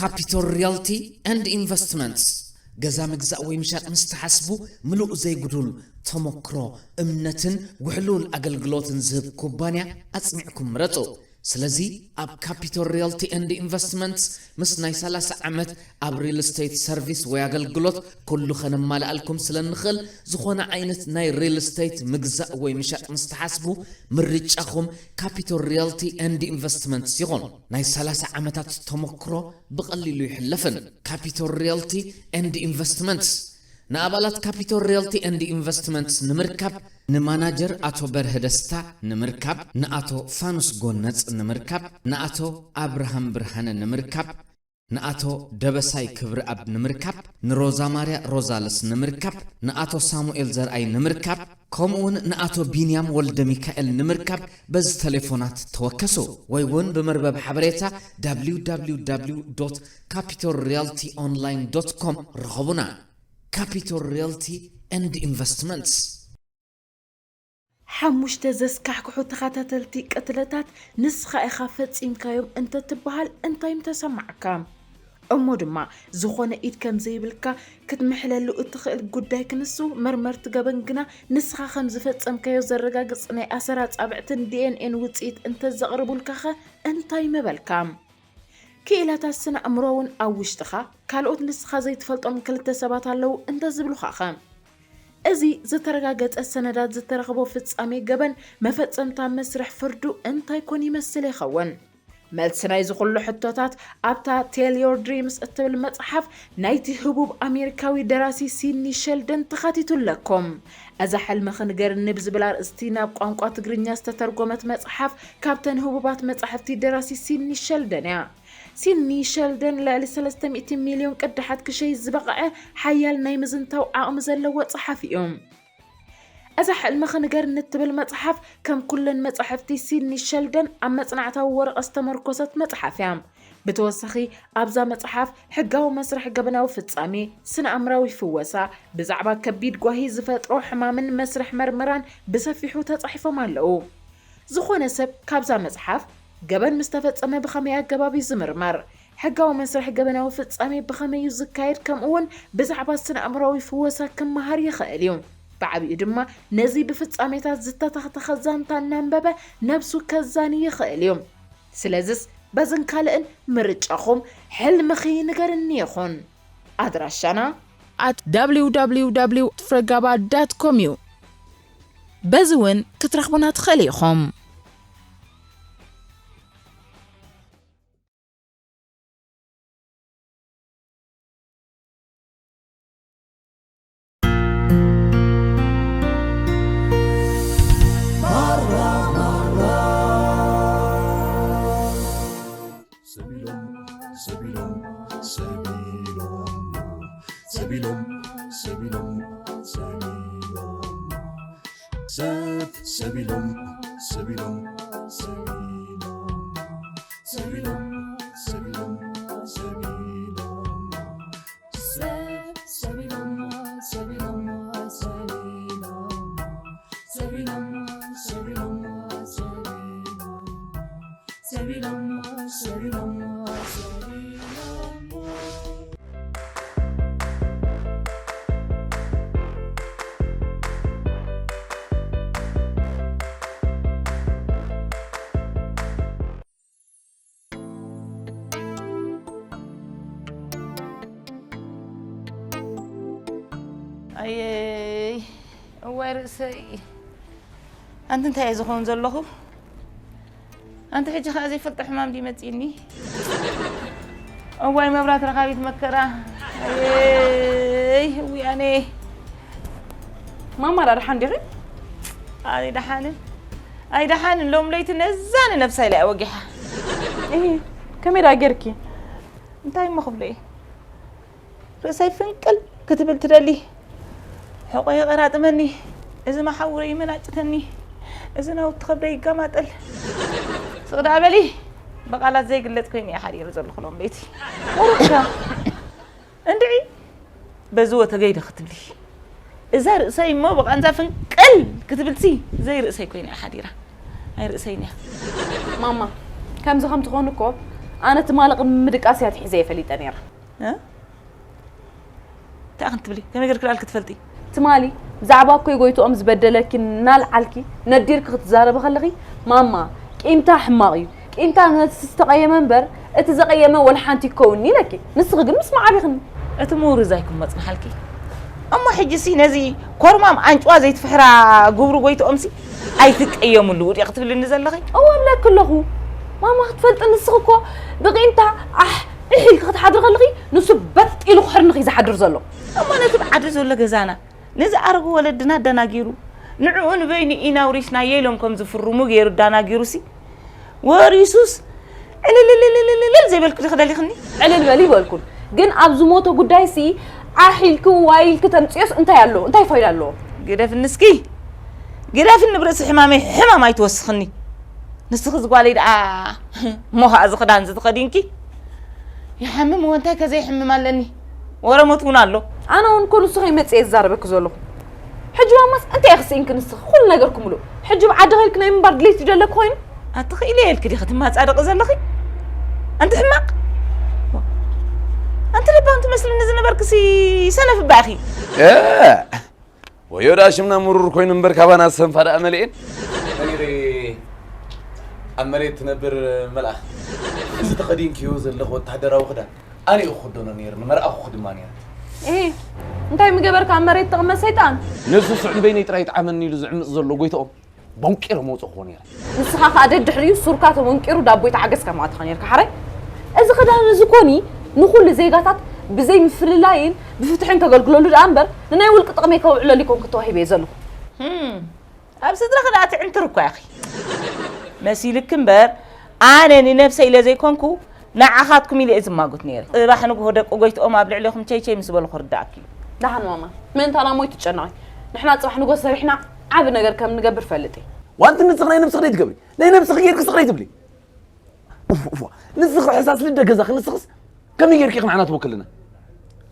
Capital Realty and Investments። ገዛ ምግዛእ ወይ ምሻጥ ምስ ትሓስቡ፣ ምሉእ ዘይጉዱል ተመክሮ፣ እምነትን ውሕሉል ኣገልግሎትን ዝህብ ኩባንያ ኣጽኒዕኩም ምረጹ። ስለዚ ኣብ Capital Realty and Investments ምስ ናይ ሰላሳ ዓመት ኣብ ሪል ስቴት ሰርቪስ ወይ ኣገልግሎት ኩሉ ከነማልኣልኩም ስለ እንኽእል፣ ዝኾነ ዓይነት ናይ ሪል ስቴት ምግዛእ ወይ ምሻጥ ምስ ትሓስቡ፣ ምርጫኹም Capital Realty and Investments ይኹን። ናይ ሰላሳ ዓመታት ተመክሮ ብቐሊሉ ይሕለፍን። Capital Realty and Investments ንኣባላት Capital Realty and Investments ንምርካብ፣ ንማናጀር ኣቶ በርሀ ደስታ ንምርካብ፣ ንኣቶ ፋኑስ ጎነጽ ንምርካብ፣ ንኣቶ ኣብርሃም ብርሃነ ንምርካብ፣ ንኣቶ ደበሳይ ክብረኣብ ንምርካብ፣ ንሮዛ ማርያ ሮዛልስ ንምርካብ፣ ንኣቶ ሳሙኤል ዘርኣይ ንምርካብ፣ ከምኡውን ንኣቶ ቢንያም ወልደ ሚካኤል ንምርካብ በዚ ተሌፎናት ተወከሱ፣ ወይ እውን ብመርበብ ሓበሬታ www.capitalrealtyonline.com ርኸቡና። Capital Realty and Investments። ሓሙሽተ ዘስካሕክሑ ተኸታተልቲ ቅትለታት ንስኻ ኢኻ ፈጺምካዮም እንተትበሃል እንታይ ምተሰማዓካ? እሞ ድማ ዝኾነ ኢድ ከም ዘይብልካ ክትምሕለሉ እትኽእል ጉዳይ ክንሱ፣ መርመርቲ ገበን ግና ንስኻ ከም ዝፈጸምካዮ ዘረጋግጽ ናይ ኣሰር ኣጻብዕትን ዲ ኤን ኤን ውጽኢት እንተዘቕርቡልካኸ እንታይ ምበልካ? ክኢላታት ስነ ኣእምሮ እውን ኣብ ውሽጥኻ ካልኦት ንስኻ ዘይትፈልጦም ክልተ ሰባት ኣለዉ እንተዝብሉኻኸ? እዚ ዝተረጋገጸ ሰነዳት ዝተረኽቦ ፍጻሜ ገበን መፈጸምታ መስርሕ ፍርዱ እንታይ ኮን ይመስል ይኸውን? መልሲ ናይዚ ኩሉ ሕቶታት ኣብታ Tell Your Dreams እትብል መጽሓፍ ናይቲ ህቡብ ኣሜሪካዊ ደራሲ ሲድኒ ሸልደን ተኻቲቱ ኣለኩም። እዛ ሕልምኺ ንገርኒ ብዝብል ኣርእስቲ ናብ ቋንቋ ትግርኛ ዝተተርጎመት መጽሓፍ ካብተን ህቡባት መጻሕፍቲ ደራሲ ሲድኒ ሸልደን እያ። ሲድኒ ሸልደን ልዕሊ ሰለስተ ሚእቲ ሚልዮን ቅዳሓት ክሸይጥ ዝበቕዐ ሓያል ናይ ምዝንታው ዓቕሚ ዘለዎ ጸሓፊ እዩ። እዛ ሕልምኺ ንገርኒ እትብል መጽሓፍ ከም ኩለን መጻሕፍቲ ሲድኒ ሸልደን ኣብ መጽናዕታዊ ወረቐት ዝተመርኮሰት መጽሓፍ እያ። ብተወሳኺ ኣብዛ መጽሓፍ ሕጋዊ መስርሕ ገበናዊ ፍጻሜ፣ ስነ ኣእምራዊ ፍወሳ፣ ብዛዕባ ከቢድ ጓሂ ዝፈጥሮ ሕማምን መስርሕ መርመራን ብሰፊሑ ተጻሒፎም ኣለዉ። ዝኾነ ሰብ ካብዛ መጽሓፍ ገበን ምስ ተፈጸመ ብኸመይ ኣገባብ እዩ ዝምርመር? ሕጋዊ መስርሕ ገበናዊ ፍጻሜ ብኸመይ እዩ ዝካየድ? ከምኡ እውን ብዛዕባ ስነ ኣእምራዊ ፍወሳ ክመሃር ይኽእል እዩ። ብዓቢኡ ድማ ነዚ ብፍጻሜታት ዝተተኽተኸ ዛንታ እናንበበ ነብሱ ከዛኒ ይኽእል እዩ። ስለዝስ በዝን ካልእን ምርጫኹም ሕልምኺ ንገርኒ ይኹን። ኣድራሻና at www ፍረጋባ dot com እዩ። በዚ እውን ክትረኽቡና ትኽእሉ ኢኹም። ሰቢሎም፣ ሰቢሎም፣ ሰቢሎም፣ ሰቢሎም፣ ሰቢሎም፣ ሰቢሎም፣ ሰብ፣ ሰቢሎም፣ ሰቢሎም፣ ሰቢሎም፣ ሰቢሎም፣ ሰቢሎም፣ ሰቢሎም፣ ሰብ፣ ሰቢሎም፣ ሰቢሎም፣ ሰቢሎም፣ ሰቢሎም፣ ሰቢሎም፣ ሰቢሎም፣ ሰቢሎሞ፣ ሰቢሎሞ፣ ሰቢሎሞ። ኣየይ፣ እዋይ ርእሰይ። ኣንቲ እንታይ እየ ዝኸውን ዘለኹ? ኣንቲ ሕጂ ኸኣ ዘይፈልጦ ሕማም ድዩ መጺእኒ? እዋይ መብራት ረኻቢት መከራ። ኣየይ፣ እውይ ኣነ። ማማ፣ ደኣ ደሓን ዲኺ? ኣይ ደሓንን፣ ኣይ ደሓንን፣ ሎም ለይቲ ነዛ ንነብሳ ኢላ እያ ወጊሓ። እሂ፣ ከመይ ደኣ ጌርኪ? እንታይ እሞ ክብሎ እየ? ርእሰይ ፍንቅል ክትብል ትደሊ። ሕቖይ ይቐራጥመኒ። እዚ መሓውረይ ይመናጭተኒ። እዚ ናውቲ ከብደይ ይጋማጠል። ስቕ ደኣ በሊ። ብቓላት ዘይግለጽ ኮይኑ እየ ሓዲረ ዘለኹ ሎም ለይቲ። ሩታ። እንድዒ። በዚ ወተገይደ ክትብሊ። እዛ ርእሰይ እሞ ብቓንዛ ፍንቅል ክትብልሲ ዘይርእሰይ ኮይና እያ ሓዲራ። ኣይርእሰይን እያ። ማማ፣ ከምዚ ከም ትኾኑ እኮ ኣነ ትማሊ ቅድሚ ምድቃስ እያ ትሒዘ የፈሊጠ ነይረ። እ? እንታይ ኢኽን ትብሊ? ከመይ ጌርክ ደኣልክ ትፈልጢ? ትማሊ ብዛዕባ ኣኮይ ጎይትኦም ዝበደለኪ እናልዓልኪ ነዲርኪ ክትዛረቢ ከለኺ፣ ማማ፣ ቂምታ ሕማቕ እዩ። ቂምታ ነቲ ዝተቐየመ እምበር እቲ ዘቐየመ ወላ ሓንቲ ይከውንኒ ኢለኪ። ንስኺ ግን ምስማዕ ኣቢኽኒ። እቲ ምውርዝ ኣይኩም መጽንሓልኪ። እሞ ሕጂ ሲ ነዚ ኮርማም ኣንጭዋ ዘይትፍሕራ ግብሩ ጎይትኦም ሲ ኣይትቀየምሉ ውዲቕ ክትብልኒ ዘለኺ? እወ እብለኪ ኣለኹ። ማማ ክትፈልጢ ንስኺ እኮ ብቂምታ ኣሕ እሕ ኢልኪ ክትሓድሪ ከለኺ ንሱ በጥ ኢሉ ክሕርንኺ ዝሓድር ዘሎ። እሞ ነቲ ብዓዲ ዘሎ ገዛና ነዚ ኣረጉ ወለድና ኣደናጊሩ ንዕኡ ንበይኑ ኢና ውሪስናዮ ኢሎም ከም ዝፍርሙ ገይሩ ኣደናጊሩ ሲ ወሪሱስ ዕልልልልልልል ዘይበልኩ ዲኺ ደሊኽኒ? ዕልል በሊ ይበልኩን፣ ግን ኣብ ዝሞተ ጉዳይ ሲ ዓሕ ኢልኪ ዋይ ኢልኪ ተምፅዮስ እንታይ ኣለዎ? እንታይ ፋይዳ ኣለዎ? ግደፍኒ እስኪ ግደፍኒ፣ ብርእሲ ሕማመይ ሕማም ኣይትወስኽኒ። ንስኺ ዝጓለይ ደኣ እሞ ከዓ እዚ ክዳን እዚ ተኸዲንኪ ይሓምም እወ እንታይ ከዘይሕምም ኣለኒ? ወረ ሞት እውን ኣሎ። ኣነ እውን እኮ ንሱ ከይመፅእ እየ ዝዛረበኪ ዘለኹ። ሕጂ ማማስ እንታይ እየ ክስኢንኪ ንስኺ ኩሉ ነገር ክምሉእ። ሕጂ ብዓዲ ከይልኪ ናይ ምንባር ድሌት እዩ ዘለኪ ኮይኑ? ኣትኽእሊ እየ ኢልኪ ዲኺ ትመፃደቒ ዘለኺ? ኣንቲ ሕማቕ ኣንቲ ለባም ትመስልኒ ዝነበርክሲ ሰነፍ እባ ኢኺ። ወዮ ደኣ ሽምና ምሩር ኮይኑ እምበር ካባና ዝሰንፋ ደኣ መሊኤን። ነጊረ ኣብ መሬት ትነብር መልኣኽ እዚ ተኸዲንክዮ ዘለኽ ወታሃደራዊ ክዳን ኣነ እየ ክኽደኖ ነይርኒ መርኣኹኺ ድማ ነይረ። እሂ እንታይ ምገበርካ ኣብ መሬት ትቕመጥ ሰይጣን። ንሱ ስዕ ንበይነይ ጥራይ ይጥዓመኒ ኢሉ ዝዕምጽ ዘሎ ጎይትኦም ቦንቂረ መውፅእክዎ ነይረ። ንስኻ ኸኣ ደድሕሪኡ ሱርካ ተቦንቂሩ ዳቦ ይተዓገስካ ምኣተኻ ነይርካ ሓራይ። እዚ ክዳን እዚ ኮኒ ንኹሉ ዜጋታት ብዘይ ምፍልላይን ብፍትሕን ከገልግለሉ ደኣ እምበር ንናይ ውልቂ ጥቕመይ ከውዕለሉ ኣይኮንኩን ተዋሂበዮ ዘለኹ። ኣብ ስድራኺ ደኣ ትዕንትሪ እኳ ኢኺ መሲልኪ እምበር ኣነ ንነብሰይ ኢለ ዘይኮንኩ ንዓኻትኩም ኢለ እየ ዝማጎት ነይረ። ጽባሕ ንግሆ ደቂ ጎይትኦም ኣብ ልዕሌኹም ቸይቸይ ምስ በሉ ክርድኣኪ እዩ። ደሓን ማማ ምእንታና እሞ ኣይትጨነቒ። ንሕና ጽባሕ ንግሆ ሰሪሕና ዓቢ ነገር ከም ንገብር ፈልጥ እየ። ዋንቲ ንስኺ ናይ ነብስኺ ደይትገብሪ ናይ ነብስኺ ጌርኪ ስቕረይ ትብሊ። ንስኺ ሕሳስ ልደ ገዛኺ ንስኽስ ከመይ ጌርኪ ኢኺ ንዓና ትወክልና?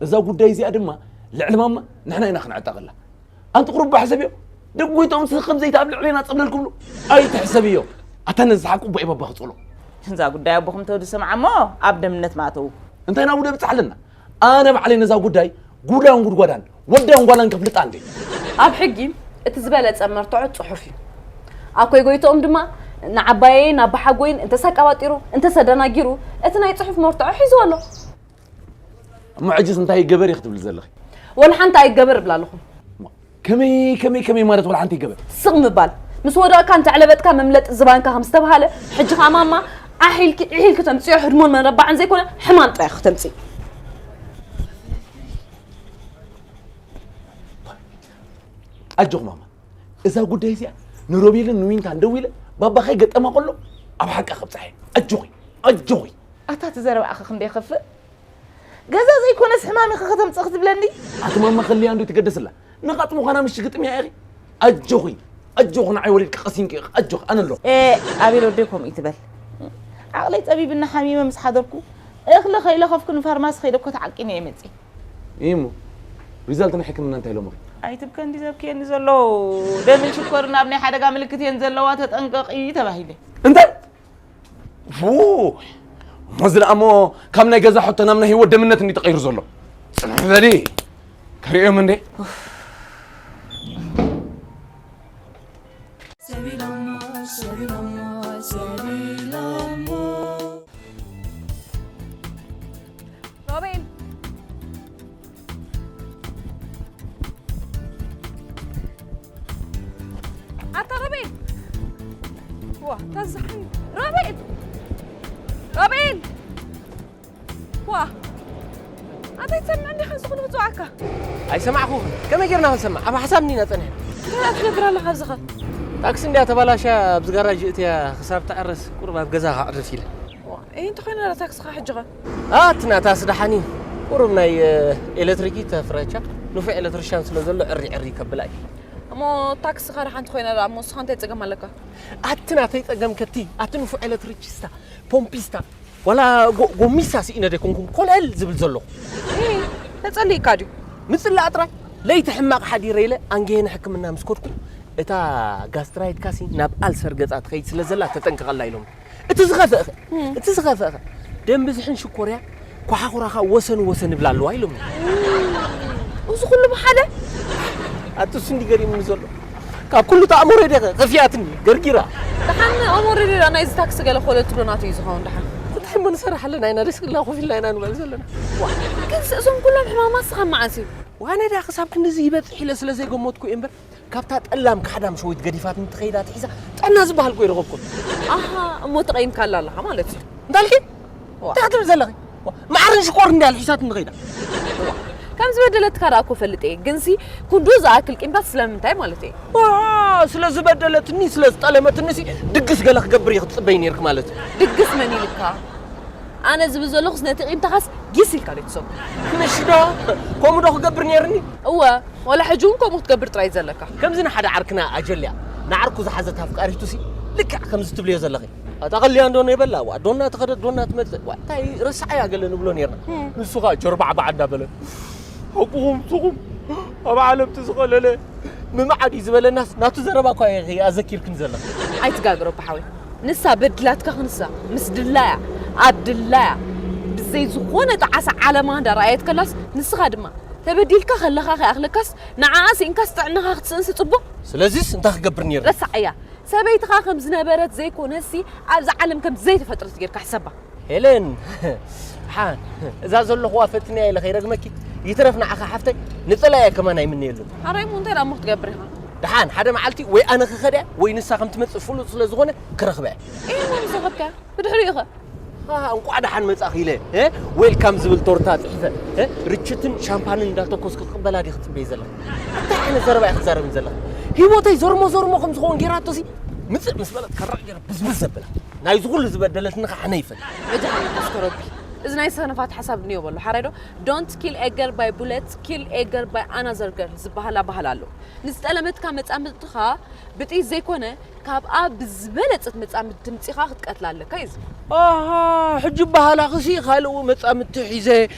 እዛ ጉዳይ እዚኣ ድማ ልዕሊ ማማ ንሕና ኢና ክንዕጠቐላ። ኣንቲ ቁሩብ ባሕሰብዮ ደጎይቶም ስኽም ዘይትኣብ ልዕሌና ጸብለል ክብሉ ኣይትሕሰብዮ። ኣታ ነዚ ሓቂ ቦይ ባባ ክጽሎ። እዛ ጉዳይ ኣቦኹም ተው ዝሰምዓ እሞ ኣብ ደምነት ማተው። እንታይ ናብኡ ደብጽሕ ኣለና? ኣነ ባዕለይ ነዛ ጉዳይ ጉዳን ጉድጓዳን ወዳን ጓላን ከፍልጣ እንዴ። ኣብ ሕጊ እቲ ዝበለጸ መርትዖ ጽሑፍ እዩ። ኣኮይ ጎይትኦም ድማ ንዓባየይን ኣባሓጎይን እንተስ ኣቀባጢሩ እንተስ ኣደናጊሩ እቲ ናይ ጽሑፍ መርትዖ ሒዝዎ ኣሎ። እሞ ሕጅስ እንታይ ይገበር ኢኺ ትብሊ ዘለኺ? ወላ ሓንቲ ኣይገበር እብላ ኣለኹ። ከመይ ከመይ ከመይ ማለት ወላ ሓንቲ ይገበር? ስቕ ምባል። ምስ ወደቕካ እንተዕለበጥካ መምለጢ ዝባንካ ከም ዝተብሃለ ሕጂ ኸኣ ማማ ዓሕ ኢልኪ ዒሕ ኢልኪ ተምፅዮ ህድሞን መረባዕን ዘይኮነ ሕማም ጥራይ ኢኺ ክተምፅኢ። ኣጆኺ ማማ እዛ ጉዳይ እዚኣ ንሮቤልን ንዊንታን ደዊለ ባባ ከይገጠማ ከሎ ኣብ ሓቃ ከብፅሐ ኣጆኺ ኣጆኺ ኣታ እቲ ዘረባእኺ ክንደይ ይኸፍእ ገዛ ዘይኮነስ ሕማም ኢኺ ከተምፅእ ክትብለኒ ኣቲ ማማ ከልያ እንዶ ትገደስላ ነቓጥ ምዃና ምሽ ግጥምያ ኢኺ ኣጆኺ ኣጆኺ ንዓይ ወሪድኪ ቀሲንኪ ኢኺ ኣጆኺ ኣነ ኣለኹ ኣቤል ወደይ ከምኡ ይትበል ዓቕለይ ፀቢብና ሓሚመ ምስ ሓደርኩ እኽሊ ከይለኸፍኩ ንፋርማሲ ከይደ እኮ ተዓቂነ እየ መፅየ እሞ ሪዛልት ናይ ሕክምና እንታይ ኢሎምኺ? ኣይትብከ እንዲ ዘብክየኒ ዘሎ ደምን ሽኮርን ኣብ ናይ ሓደጋ ምልክት እየን ዘለዋ ተጠንቀቒ ተባሂለ። እንታይ? ፉ እሞ እዚ ደኣ እሞ ካብ ናይ ገዛ ሕቶ ናብ ናይ ህይወት ደምነት እንዲ ተቐይሩ ዘሎ። ጽንሕ በሊ ከርእዮም እንዴ? ሰቢሎሞ ሰቢሎሞ ሰቢሎሞ ሮቤል ኣታ ሮቤል ዋ ታዛሓኒ ሮቤል ሮቤል ዋ ኣታ ይትሰምዕ እንዲኻ ዝኹሉ ክፅዋዕካ ኣይሰማዕኹ ከመይ ጌርና ክንሰማዕ ኣብ ሓሳብ እንዲና ፀኒሕና እንታይ ትነግር ኣለኻ ኣብዚኸ ታክሲ እንዲያ ተባላሻ ኣብዚ ጋራጅ እትያ ክሳብ ትዕረስ ቁርብ ኣብ ገዛ ከዕርፍ ኢለ እንተኾይና ታክስኻ ሕጂ ኸ ኣቲ ናታስ ደሓን እዩ ቁሩብ ናይ ኤሌክትሪክ ተፍረቻ ንፉዕ ኤሌክትሪሻን ስለ ዘሎ ዕሪ ዕሪ ከብላ እዩ እሞ ታክስኻ ደሓንቲ ኮይና ደኣ እሞ ንስኻ እንታይ ጸገም ኣለካ ኣቲ ናተይ ጸገም ከቲ ኣቲ ንፉዕ ኤሌክትሪክስታ ፖምፒስታ ዋላ ጎሚሳ ስኢነ ደይኮንኩም ኮለል ዝብል ዘለኹ ተጸሊእካ ድዩ ምጽላእ ጥራይ ለይቲ ሕማቕ ሓዲረ ኢለ ኣንገየ ንሕክምና ምስ ከድኩ እታ ጋስትራይትካሲ ናብ ኣልሰር ገጻ ትኸይድ ስለ ዘላ ተጠንቀቐላ ኢሎም እቲ ዝኸፍእኸ እቲ ዝኸፍእኸ ደም ብዝሕን ሽኮርያ ኳሓኹራኻ ወሰን ወሰን ይብላ ኣለዋ ኢሎም። እዚ ኩሉ ብሓደ? ኣቱስ እንዲ ገሪምኒ ዘሎ። ካብ ኩሉ ተኣምሮ ደኸ ከፊኣትኒ ገርጊራ። ደሓን ኣሞሬ ዲራ ናይዚ ታክሲ ገለ ኮለል ትብሎ ናቱ እዩ ዝኸውን ደሓን። እንታይ እሞ ንሰርሕ ኣለና ኢና ደስ ክልና ኮፍ ኢልና ኢና ንበል ዘለና። ዋ፣ ግን እዞም ኩሎም ሕማማት ስኻ መዓስ እዩ? ዋነ ዳ ክሳብ ክንድዚ ይበጽሕ ኢለ ስለ ዘይገመትኩ እየ እምበር ካብታ ጠላም ካሕዳም ሸዊት ገዲፋት እንትኸይዳ ትሒዛ ጥዕና ዝበሃል እኮ ይረኸብኩ። ኣሃ፣ እሞ ተቐይምካላ ኣለኻ ማለት እዩ። እንዳልኪ? ዋ። እንታይ ክትብል ዘለኺ? ዋ፣ መዓርን ሽኮር እንዲያ ልሒሳት እንትኸይዳ። ከም ዝበደለትካ ደኣ እኮ ፈልጥ እየ፣ ግንሲ ክንዱ ዝኣክል ቂምታት ስለምንታይ ማለት እየ? ዋ፣ ስለ ዝበደለትኒ፣ ስለ ዝጠለመትኒ ሲ ድግስ ገለ ክገብር እየ ክትጽበይ ነይርክ ማለት እዩ። ድግስ መን ኢልካ? ኣነ ዝብል ዘለኹስ ነቲ ቂምታኻስ ጊስ ኢልካ ዶ ትሰጉ? ምሽ ዶ? ከምኡ ዶ ክገብር ነይርኒ? እወ፣ ወላ ሕጂ እውን ከምኡ ክትገብር ጥራይ ዘለካ። ከምዚ ንሓደ ዓርክና ኣጀልያ ንዓርኩ ዝሓዘት ኣፍቃሪቱ ሲ ልክዕ ከምዚ ትብልዮ ዘለኺ። ኣታ ቀልያ እንዶ የበላ፣ ዋ፣ ዶና ትኸደት፣ ዶና ትመጽእ። ዋ፣ እንታይ ረሳዓያ ገለ ንብሎ ነይርና። እም። ንሱ ኸኣ ጀርባዕባዕ እንዳበለ፣ "ሓቁኹም ንስኹም ኣብ ዓለም እቲ ዝቐለለ ምምዓድ እዩ" ዝበለናስ ናቱ ዘረባ እኳ ኢኺ ኣዘኪርክን ዘለኺ። ኣይትጋግሮ ብሓወይ። ንሳ በድላትካ ክንሳ ምስ ድላያ ኣብ ድላያ ብዘይ ዝኾነ ጣዓሳ ዓለማ እንዳረኣየት ከላስ ንስኻ ድማ ተበዲልካ ከለኻ ከይኣኽለካስ ንዓኣ ስኢንካስ ጥዕናኻ ክትስእንሲ ጽቡቕ? ስለዚስ እንታይ ክገብር ነይሩ? ረሳዓያ። ሰበይትኻ ከም ዝነበረት ዘይኮነሲ ኣብዛ ዓለም ከም ዘይተፈጥረት ጌርካ ሕሰባ። ሄለን፣ ሓ፣ እዛ ዘለኹዋ ፈትንያ ኢለ ከይረግመኪ፣ ይትረፍ ንዓኻ ሓፍተይ፣ ንጸላእያ ከማን ኣይምነየሉን። ኣራይ እሞ እንታይ ደኣ እሞ ክትገብር ኢኻ? ደሓን ሓደ መዓልቲ ወይ ኣነ ክኸድያ ወይ ንሳ ከም ትመጽእ ፍሉጥ ስለ ዝኾነ ክረኽበያ። እሞ ምስ ረኸብካያ ብድሕሪኡ ኸ? ሃ፣ እንቋዕ ደሓን መጻእኺ ኢለ፣ እ? ዌልካም ዝብል ቶርታ ጽሒፈ፣ እ? ርችትን ሻምፓንን እንዳተኮስኩ ክቕበላ ዲኺ ትጽበዪ ዘለኺ? እንታይ ዓይነት ዘረባ ኢኺ ትዛረብኒ ዘለኺ? ህይወተይ ዘርሞ ዘርሞ ከም ዝኸውን ጌራቶሲ ምጽእ ምስ በለት ከራዕ ጌረ ብዝብዝ ዘብላ። ናይዚ ኩሉ ዝበደለትኒ ኸዓ ኣነ ይፈልጥ። በጃኻ ተስከረቢ። እዚ ናይ ሰነፋት ሓሳብ ድንዮ በሎ። ሓራይ ዶ? Don't kill a girl by bullet, kill a girl by another girl ዝበሃል ኣባህላ ኣሎ። ንዝጠለመትካ መጻምድትኻ ብጥይት ዘይኮነ፣ ካብኣ ብዝበለጸት መጻምድቲ ምጺኻ ክትቀትላ ኣለካ እዩ ዝብል። ኣሃ፣ ሕጂ በሃላኽሲ ካልእ መጻምድቲ ሒዘ፣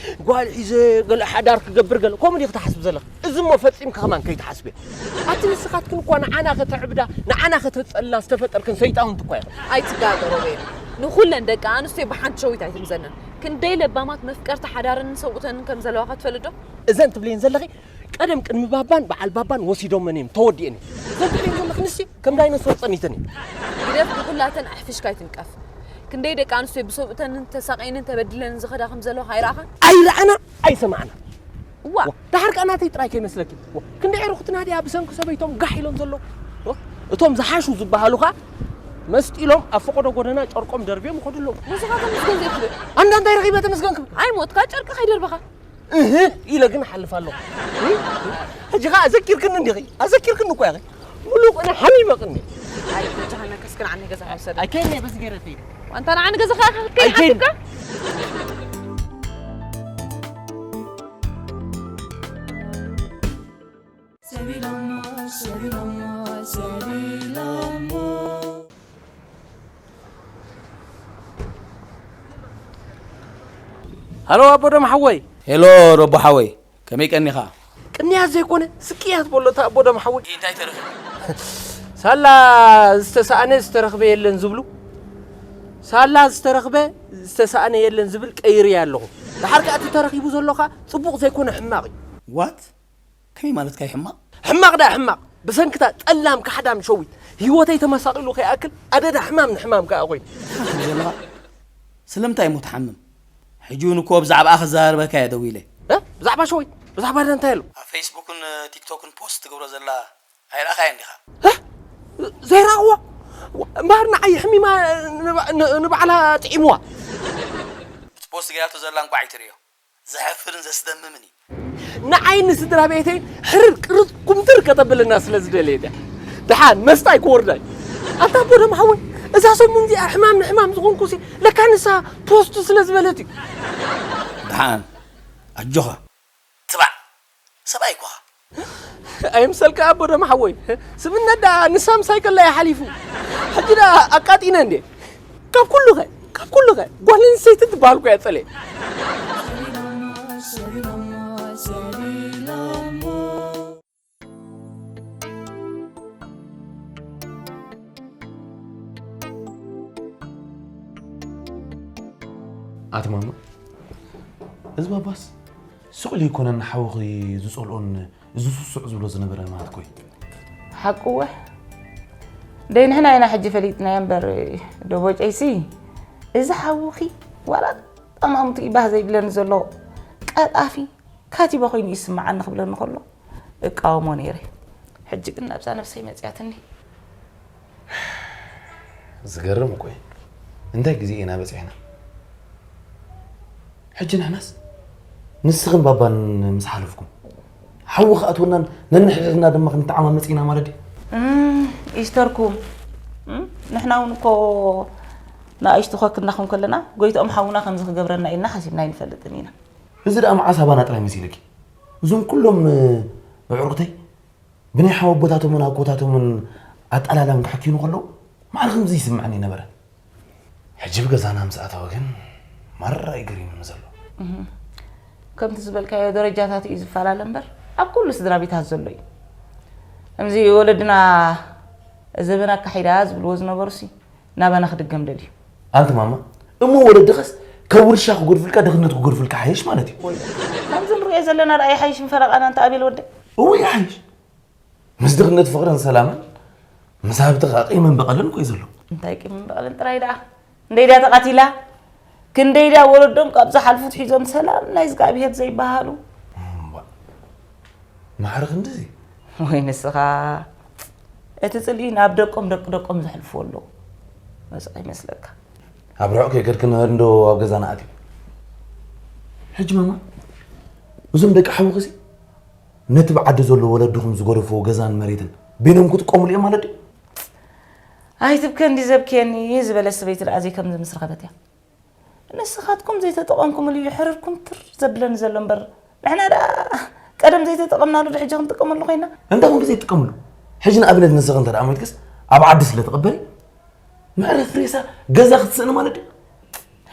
ጓል ሒዘ፣ ገለ ሓዳር ክገብር ገለ፣ ከምኡ ዲኺ ትሓስብ ዘለኺ? እዚ እሞ ፈጺምኪ ከማን ከይትሓስብዮ። ኣቲ ንስኻትክን እኳ ንዓና ከተዕብዳ፣ ንዓና ከተጸላ ዝተፈጠርክን ሰይጣውንቲ እኳ ኢኽን። ኣይትጋገ ሮቤል። ንኹለን ደቂ ኣንስትዮ ብሓንቲ ሸዊት ኣይትምዘነን። ክንደይ ለባማት መፍቀርቲ ሓዳረንን ሰብኡተንን ከም ዘለዋኻ ትፈልጥ ዶ? እዘን ትብልየን ዘለኺ ቀደም ቅድሚ ባባን በዓል ባባን ወሲዶመን እዮም፣ ተወዲኤን እዮም። እዘን ትብልየን ዘለኺ ንሲ ከም ዳይኖሶር ጸኒተን እየን። ግደፍ ንኹላተን ኣሕፊሽካ ኣይትንቀፍ። ክንደይ ደቂ ኣንስትዮ ብሰብኡተንን ተሳቒየንን ተበዲለንን ዝኸዳ ከም ዘለዋ ኣይረኣኻን? ኣይረኣና፣ ኣይሰማዕና። እዋ። ዋ፣ ደሓር ከኣ ናተይ ጥራይ ከይመስለኪ። ዋ፣ ክንደይ ዕሩኽትና ድያ ብሰንኪ ሰበይቶም ጋሕ ኢሎም ዘለዉ። ዋ፣ እቶም ዝሓሹ ዝበሃሉ ኸኣ መስጢሎም ኣብ ፈቐዶ ጎደና ጨርቆም ደርብዮም ይኸዱ ኣለዉ። ንስኻ ተመስገን ዘይትብል። ኣንዳ እንታይ ረኺበ ተመስገን ክብል? ኣይሞትካ ጨርቂ ከይደርበኻ። እህ ኢለ ግን እሓልፍ ኣለኹ። ሕጂ ኸኣ ኣዘኪርክኒ እንዲኺ? ኣዘኪርክኒ እኳ ኢኺ። ሙሉእ ቅነ ሓሚመ ቅኒ። ኣይ፣ በጃኻ ነከስክን ዓኒ ገዛኻ ውሰድ። ኣይከይድን እየ በዚ ገይረ ከይደ። ኣንታ ንዓኒ ገዛኻ ከይሓትካ? ኣይከይድን። ሰቢሎሞ፣ ሰቢሎሞ፣ ሰቢሎሞ። ሃሎ ኣቦ ደም ሓወይ። ሄሎ ሮቦ ሓወይ፣ ከመይ ቀኒኻ? ቅንያት ዘይኮነ ስቅያት በሎ እታ ኣቦ ደም ሓወይ። እንታይ ተረኺቡ? ሳላ ዝተሳእነ ዝተረኽበ የለን ዝብሉ፣ ሳላ ዝተረኽበ ዝተሳእነ የለን ዝብል ቀይርያ ኣለኹ። ደሓር ከኣ እቲ ተረኺቡ ዘሎ ከኣ ጽቡቕ ዘይኮነ ሕማቕ እዩ። ዋት? ከመይ ማለትካ እዩ ሕማቕ? ሕማቕ ደኣ ሕማቕ። ብሰንክታ ጠላም ካሕዳም ሸዊት ህይወተይ ተመሳቒሉ ከይኣክል ኣደዳ ሕማም ንሕማም ከኣ ኮይኑ። እንታይ ትብል ዘለኻ? ስለምንታይ እሞ ትሓምም? ሕጂ እውን እኮ ብዛዕባኣ ክዘራረበካ እየ ደዊለ። እ? ብዛዕባ ሸዊት? ብዛዕባ ደኣ እንታይ ኣሎ? ኣብ ፌስቡክን ቲክቶክን ፖስት ትገብሮ ዘላ ኣይረኣኻያን ዲኻ? እ? ዘይረኣኽዋ? ዋ፣ እምበኣር ንዓይ ሕሚማ ንባ-፣ ን-፣ ንባዕላ ጥዒምዋ። እቲ ፖስት ገይራቶ ዘላ እንቋዕ ኣይትርእዮ። ዘሕፍርን ዘስደምምን እዩ። ንዓይ ንስድራ ቤተይ ሕርር ቅርጽ ኩምትር ከተብልና ስለ ዝደለየት እያ። ደሓን መስጣይ ክወርዳይ። ኣታ ኣቦ ደም ሓወይ፣ እዛ ሰሙን እዚኣ ሕማም ንሕማም ዝኾንኩሲ ለካ ንሳ ፖስት ስለ ዝበለት እዩ። ደሓን ኣጆኻ። ትባዕ ሰብኣይ እኮ። ኣይምሰልካ ኣቦ ደም ሓወይ፣ ስብነት ደኣ ንሳ ምሳይ ከላ እዩ ሓሊፉ። ሕጂ ደኣ ኣቃጢነ እንዴ? ካብ ኩሉኸ፣ ካብ ኩሉኸ ጓል ኣንስተይቲ ትበሃል እኮ እያ ጸልየ። ኣቲ ማማ፣ እዚ ባባስ ስቕ ኢሉ ኣይኮነን ሓውኺ ዝጸልኦን እዚ ስሱዕ ዝብሎ ዝነበረ ማለት ኮይ። ሓቁ ወሕ ደይ ንሕና ኢና ሕጂ ፈሊጥናዮ እምበር ዶቦጨይሲ እዚ ሓውኺ ዋላ ጠማሙቱ ይባህ ዘይብለኒ ዘሎ ቀጣፊ ካቲቦ ኮይኑ ይስምዓኒ ክብለኒ ከሎ እቃወሞ ነይረ። ሕጂ ግን ናብዛ ነብሰይ መፅያትኒ። ዝገርም እኮ እዩ። እንታይ ግዜ ኢና በፂሕና? ሕጂ ንሕናስ ንስኽን ባባን ምስ ሓለፍኩም ሓዊ ክኣትወናን ነንሕድሕድና ድማ ክንተዓማመፅ ኢና ማለት ድዩ? ይስተርኩም። ንሕና እውን እኮ ንኣሽቱ ኮክ እናኹም ከለና ጎይትኦም ሓውና ከምዚ ክገብረና ኢልና ሓሲብና ኣይንፈልጥን ኢና። እዚ ደኣ መዓስ ኣባና ጥራይ መሲልኪ? እዞም ኩሎም ኣዕሩኽተይ ብናይ ሓወቦታቶምን ኣኮታቶምን ኣጠላላም ክሕክዩኒ ከለዉ ማዕረ ከምዚ ይስምዐኒ ነበረ። ሕጂ ብገዛና ምስ ኣተወ ግን ማራ እዩ ገሪሙኒ ዘሎ። ከምቲ ዝበልካዮ ደረጃታት እዩ ዝፈላለ እምበር ኣብ ኩሉ ስድራ ቤታት ዘሎ እዩ። ከምዚ ወለድና ዘበን ኣካሒዳ ዝብልዎ ዝነበሩሲ ናባና ክድገም ደልዩ። ኣንቲ ማማ እሞ ወለድኸስ ካብ ውርሻ ክጎድፍልካ ድኽነት ክጎድፍልካ ሓይሽ ማለት እዩ። ከምዚ ንሪኦ ዘለና ደኣ ይሓይሽ ምፈረቓና እንተ ኣቤል ወደይ። እወ ይሓይሽ ምስ ድኽነት ፍቕርን ሰላምን ምስ ሃብቲ ከዓ ቂምን በቐልን እኮ እዩ ዘሎ። እንታይ ቂምን በቐልን ጥራይ ደኣ ክንደይ ድያ ተቐቲላ ክንደይ ድያ ወለዶም ካብ ዝሓልፉ ትሒዞም ሰላም ናይ እግዚኣብሄር ዘይበሃሉ። እምቧ፣ ማዕረ ክንድዚ ወይ ንስኻ እቲ ፅልኢ ናብ ደቆም ደቂ ደቆም ዘሕልፍዎ ኣለዉ መፅኣ ይመስለካ። ኣብ ርሑቕ ከይከድክን እንዶ ኣብ ገዛና ኣትዩ። ሕጂ ማማ እዞም ደቂ ሓውኺሲ ነቲ ብዓዲ ዘሎ ወለድኹም ዝገደፍዎ ገዛን መሬትን በይኖም ክጥቀሙሉ እዮም ማለት ድዩ? ኣይትብከ እንዲ ዘብክየኒ ዝበለ ሰበይቲ ደኣ ዘይከምዚ ምስ ረኸበት እያ። ንስኻትኩም ዘይተጠቐምኩምሉ እዩ ሕርር ኩምትር ዘብለኒ ዘሎ እምበር ንሕና ደኣ ቀደም ዘይተጠቐምናሉ ዶ ሕጂ ክንጥቀመሉ ኮይና? እንታይ ኮንኪ ዘይትጥቀምሉ? ሕጂ ንኣብነት ንስኺ እንተ ደኣ ሞይትክስ ኣብ ዓዲ ስለ ትቕበሪ መዕረፊ ሬሳ ገዛ ክትስእኒ ማለት ድዩ?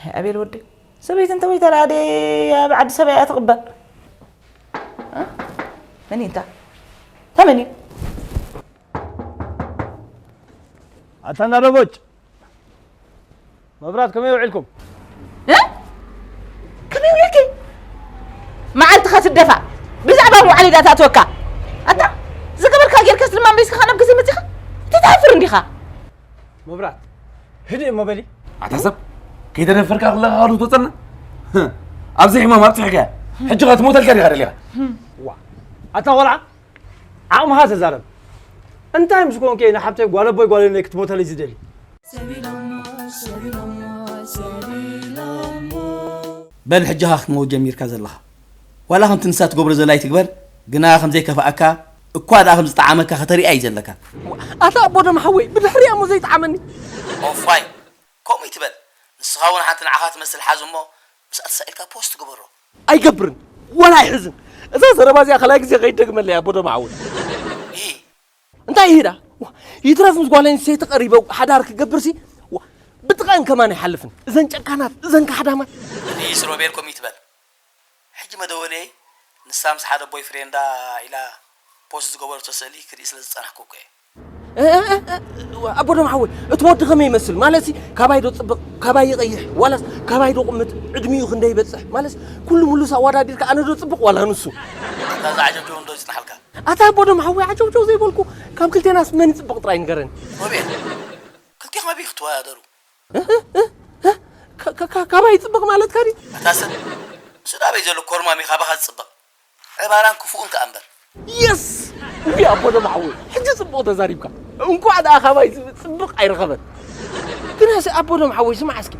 ኣይ ኣቤል ወደይ ሰበይቲ እንተ ወይታ ደኣ ድየ ኣብ ዓዲ ሰብኣያ ትቕበር? መን እዩ እንታ? እታ መን እዩ? ኣታ ናደቦጭ መብራት ከመይ ውዒልኩም? ከመይ ውዒልኪ? መዓልትኻ ትደፋ ብዛዕባ ምውዓለይ ዳ ትኣትወካ? ኣታ ዝገበርካ ጌርካስ ድማ እምበይስካ ናብ ግዜ መጺኻ ትትሓፍር እንዲኻ። መብራት ህድእ እሞ በሊ። ኣታ ሰብ ከይተደፈርካ ክለኻ ካሉ ትወፀና ኣብዚ ሕማም ኣብፅሕካ ሕጂ ኸ ትሞተልካ ዲኻ ደሊኻ? ዋ ኣታ ቆልዓ ዓቕምኻ ተዛረብ። እንታይ ምስ ኮንኩ እየ ንሓብተይ ጓል ኣቦይ ጓል እኖይ ክትሞተለይ ዝደሊ? በል ሕጂ ኢኻ ክትመውት ጀሚርካ ዘለኻ። ዋላ ከምቲ ንሳ ትገብሮ ዘላ ኣይትግበር፣ ግና ከም ዘይከፍኣካ እኳ ደኣ ከም ዝጠዓመካ ከተርእያ እዩ ዘለካ። ኣታ ኣቦ ደም ሓወይ፣ ብድሕሪኣ እሞ ዘይጠዓመኒ። ኦፍ ዋይ፣ ከምኡ ይትበል። ንስኻ እውን ሓንቲ ንዓኻ ትመስል ሓዝ እሞ ምስኣ ተሳኢልካ ፖስት ግበሮ። ኣይገብርን ወላ ኣይሕዝን። እዛ ዘረባ እዚኣ ካልኣይ ግዜ ከይደግመለይ ኣቦ ደም ሓወይ። ኢ እንታይ ይዳ ይትረፍ ምስ ጓል ኣንስተይቲ ቀሪበ ሓዳር ክገብርሲ ብጥቃን ከማን ኣይሓልፍን። እዘን ጨካናት እዘን ካሕዳማት። ፕሊስ ሮቤል ከምኡ ይትበል። ሕጂ መደወልየይ ንሳ ምስ ሓደ ቦይ ፍሬንዳ ኢላ ፖስት ዝገበረቶ ስእሊ ክርኢ ስለ ዝጸናሕኩ እኮ እየ። ኣቦ ደም ሓወይ እቲ ወዲ ከመይ ይመስል ማለትሲ ካባይ ዶ ጽብቕ ካባይ ይቐይሕ ዋላስ ካባይ ዶ ቁምት ዕድሚኡ ክንደይ ይበጽሕ ማለትስ ኩሉ ሙሉስ ኣወዳዲርካ ኣነ ዶ ጽብቕ ዋላ ንሱ። እታ ዝዓጀብጀቡ እንዶ ይጽናሓልካ። ኣታ ኣቦ ደም ሓወይ ዓጀውጀው ዘይበልኩ ካብ ክልቴናስ መን ይጽብቕ ጥራይ ንገረኒ። ሮቤል ክልቴኹም ኣበይ ክትወዳደሩ? ካባይ ይጽብቕ ማለትካ ድዩ? ኣታ ሰብ ንሱ ዳበይ ዘሎ ኮርማም እዩ ካባኻ ዝጽብቕ ዕባራን ክፉእን ከኣ እምበር። የስ ውይ ኣቦ ደም ሓወይ ሕጂ ጽቡቕ ተዛሪብካ። እንኳዕ ደኣ ካባይ ዝብል ጽብቕ ኣይረኸበን። ግናሲ ኣቦ ደም ሓወይ ስማዕ እስኪ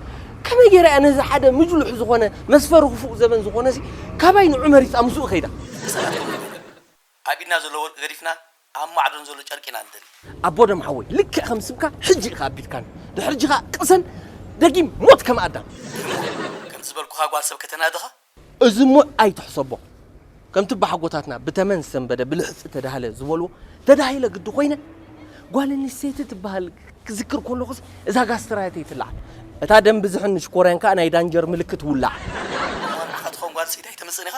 ከመይ ገይረ እያ ነዚ ሓደ ምጅሉሕ ዝኾነ መስፈሪ ክፉእ ዘበን ዝኾነሲ ካባይ ንዑ መሪጻ ምስኡ ከይዳ? ኣብ ኢድና ዘሎ ወርቂ ገዲፍና ኣብ ማዕዶን ዘሎ ጨርቂ ኢና ንደሊ። ኣቦ ደም ሓወይ ልክዕ ከም ስምካ ሕጂ ኢኻ ኣቢድካኒ። ድሕሪ ሕጂ ኸኣ ቅሰን ደጊም ሞት ከም ኣዳም። ከምቲ ዝበልኩኻ ጓል ሰብ ከተናድኻ። እዚ እሞ ኣይትሕሰቦ። ከምቲ ኣቦሓጎታትና ብተመን ዝሰንበደ ብልሕጺ ተዳህለ ዝበልዎ ተዳሂለ ግዲ ኮይነ ጓል ኣንስተይቲ ትበሃል ክዝክር ከለኹስ እዛ ጋስትራይተይ ትለዓል። እታ ደም ብዝሕን ሽኮርያን ከኣ ናይ ዳንጀር ምልክት ውላዕ። እሞ ንዓኻ ትኸውን ጓል ኣንስተይቲ ኣይተምጽእን ኢኻ?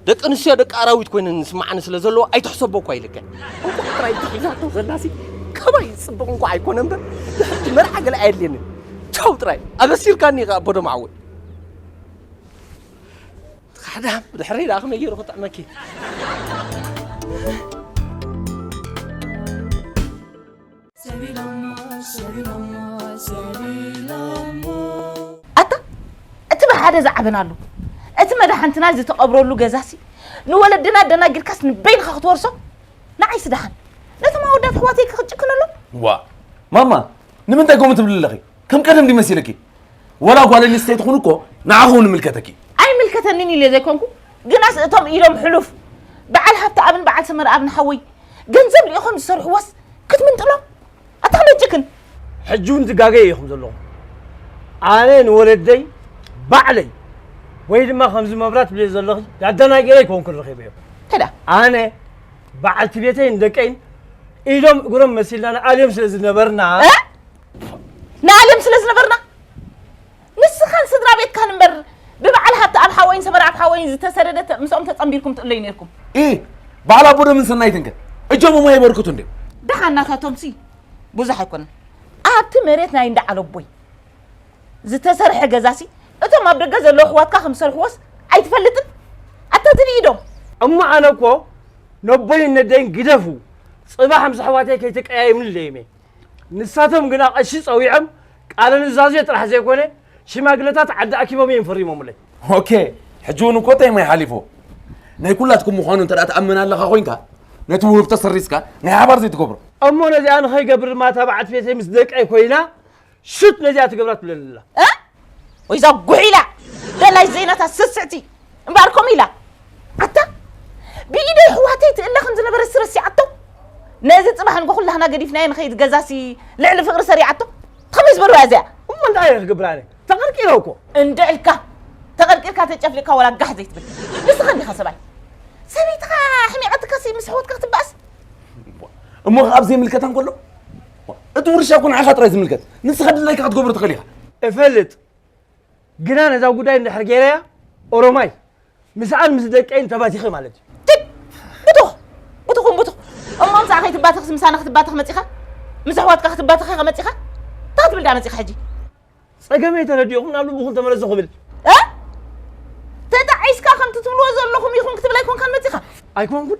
ደቂ ኣንስትዮ ደቂ ኣራዊት ኮይነን ዝስምዓኒ ስለ ዘለዋ ኣይትሕሰቦ እኳ ኢለካ። እንቋዕ ጥራይ እቲ ሒዛቶ ዘላሲ ካባይ ዝጽብቕ እንቋዕ ኣይኮነ እምበር ድሕርቲ መርዓ ገለ ኣየድልየንን። ቻው ጥራይ ኣበሲርካኒ ኢኻ ኣቦ ደም ሓወይ። ሓዳም ድሕሪ ደኣ ከመይ ገይሩ ክጥዕመኪ? ኣታ እቲ ብሓደ ዝዓበናሉ እቲ መድሓንትና ዝተቐብረሉ ገዛሲ ንወለድና ደናጊርካስ ንበይንኻ ክትወርሶ? ንዓይሲ ደሓን ነቶም ኣወዳት ኣሕዋተይ ክኽጭክነሎም። ዋ ማማ፣ ንምንታይ ከምኡ ትብሊ ኣለኺ? ከም ቀደም ድዩ መሲልኪ? ወላ ጓል ኣንስተይቲ ትኹን እኮ ንዓኺ እውን ይምልከተኪ። ኣይምልከተንን ኢለ ዘይኮንኩ፣ ግናስ እቶም ኢዶም ሕሉፍ በዓል ሃብተኣብን በዓል ሰመረኣብን ሓወይ ገንዘብ ልኢኾም ዝሰርሕዎስ ክትምንጥሎም? ኣታ ክመጭክን። ሕጂ እውን ትጋገዩ ኢኹም ዘለኹም። ኣነ ንወለደይ ባዕለይ ወይ ድማ ከምዚ መብራት ትብልዮ ዘለኺ ዳደናጊረ ኣይኮንኩን ረኺበዮም። እንታይ ደኣ? ኣነ በዓልቲ ቤተይን ደቀይን ኢዶም እግሮም መሲልና ንኣልዮም ስለ ዝነበርና። እ? ንኣልዮም ስለ ዝነበርና? ንስኻን ስድራ ቤትካን እምበር ብበዓል ሃብተኣብ ሓወይን ሰመረኣብ ሓወይን ዝተሰደደ ምስኦም ተጸንቢርኩም ትእለዩ ነይርኩም። ኢ በዓል ኣቦዶምን ሰናይትንከ እጆም እሞ የበርክቱ እንድዮም። ደሓን ናታቶምሲ ብዙሕ ኣይኮነን። ኣብቲ መሬት ናይ እንዳ ዓለቦይ ዝተሰርሐ ገዛሲ እቶም ኣብ ደገ ዘለዉ ኣሕዋትካ ከም ዝሰርሕዎስ ኣይትፈልጥን? ኣታ ትንኢዶም። እሞ ኣነ እኮ ነቦይን ነደይን ግደፉ፣ ጽባሕ ምስ ኣሕዋተይ ከይትቀያየሙኒ ኢለዮም እየ። ንሳቶም ግና ቀሺ ጸዊዖም ቃለ ኑዛዜ ጥራሕ ዘይኮነ ሽማግለታት ዓዲ ኣኪቦም እዮም ፈሪሞምለይ። ኦኬ፣ ሕጂ እውን እኮ እንታይ ማይ ሓሊፉ ናይ ኩላትኩም ምዃኑ እንተ ትኣምን ኣለኻ ኮይንካ ነቲ ውህብቶ ሰሪዝካ ናይ ሓባር ዘይትገብሮ። እሞ ነዚኣ ንኸይገብር ድማ እታ በዓልቲ ቤተይ ምስ ደቀይ ኮይና ሽት ነዚኣ ትገብራ ትብለኒ ኣላ። እ? ወይዛ ጉሒላ ደላይ ዘይናታ ስስዕቲ እምበኣር ከምኡ ኢላ ኣታ ብኢደይ ኣሕዋተይ ትእለ ከም ዝነበረሲ ረሲዓቶ። ነዚ ፅባሕ ንጎ ኩላህና ገዲፍናዮ ንኸይድ ገዛሲ ልዕሊ ፍቕሪ ሰሪዓቶ። ከመይ ዝበልዋ እዚኣ? እሞ እንታይ እየ ክገብር ኣነ? ተቐርቂረ እኮ። እንድዕልካ ተቐርቂርካ ተጨፍሊቕካ ዋላ ጋሕ ዘይትብል ንስኻ እንዲኻ ሰብኣይ። ሰበይትኻ ኣሕሚቐትካሲ ምስ ኣሕዋትካ ክትበኣስ? እሞ ከ ኣብ ዘይምልከታ እንከሎ እቲ ውርሻ እኮ ንዓኻ ጥራይ ዝምልከት ንስኻ ድላይካ ክትገብሮ ትኽእል ኢኻ። እፈልጥ ግና ነዛ ጉዳይ እንድሕር ገይረያ ኦሮማይ ምስኣን ምስ ደቀይን ተባቲኸ ማለት እዩ። ትብ ብቱኽ ብቱኹም ብቱኽ እሞ ምሳኣ ከይትባተኽስ ምሳና ክትባተኽ መፂኻ? ምስ ኣሕዋትካ ክትባተኽ ኢኻ መፂኻ? እንታይ ክትብል ድኣ መፂኻ ሕጂ? ጸገመይ ተረዲእኹም ናብ ልብኹም ተመለሱ ክብል እ ተጣዒስካ ከምቲ ትብልዎ ዘለኹም ኢኹም ክትብል ኣይኮንካን መፂኻ? ኣይኮንኩን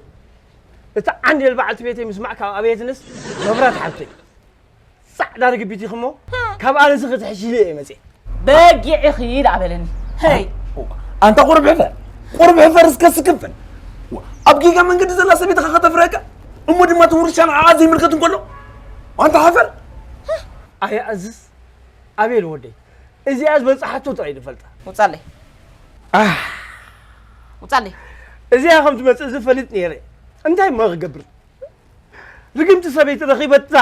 እታ ዓንዴል በዓልቲ ቤተይ ምስማዕ ካብ ኣበየትንስ መብራት ሓብተይ ጻዕዳ ርግቢት ኢኹሞ ካብ ኣነሲ ክትሕሺኒ እየ መፅየ። በጊዕ ኢኺ ደኣ በለኒ። ሀይ ኣንታ ቁሩብ ሕፈር ቁሩብ ሕፈር እስከ ስክፍል ኣብ ጌጋ መንገዲ ዘላ ሰበይትኻ ከተፍረካ እሞ ድማ እቲ ውርሻ ንዓኣ ዘይምልከት እንከሎ ኣንታ ሓፈር ኣየ ኣዝዝ ኣቤል ወደይ እዚኣ ዝበፅሓቶ ጥራይ ዝፈልጣ። ውፃለይ ኣህ ውፃለይ። እዚኣ ከም ትመፅእ ዝፈልጥ ነይረ እንታይ እሞ ክገብር ርግምቲ ሰበይቲ ረኺበታ።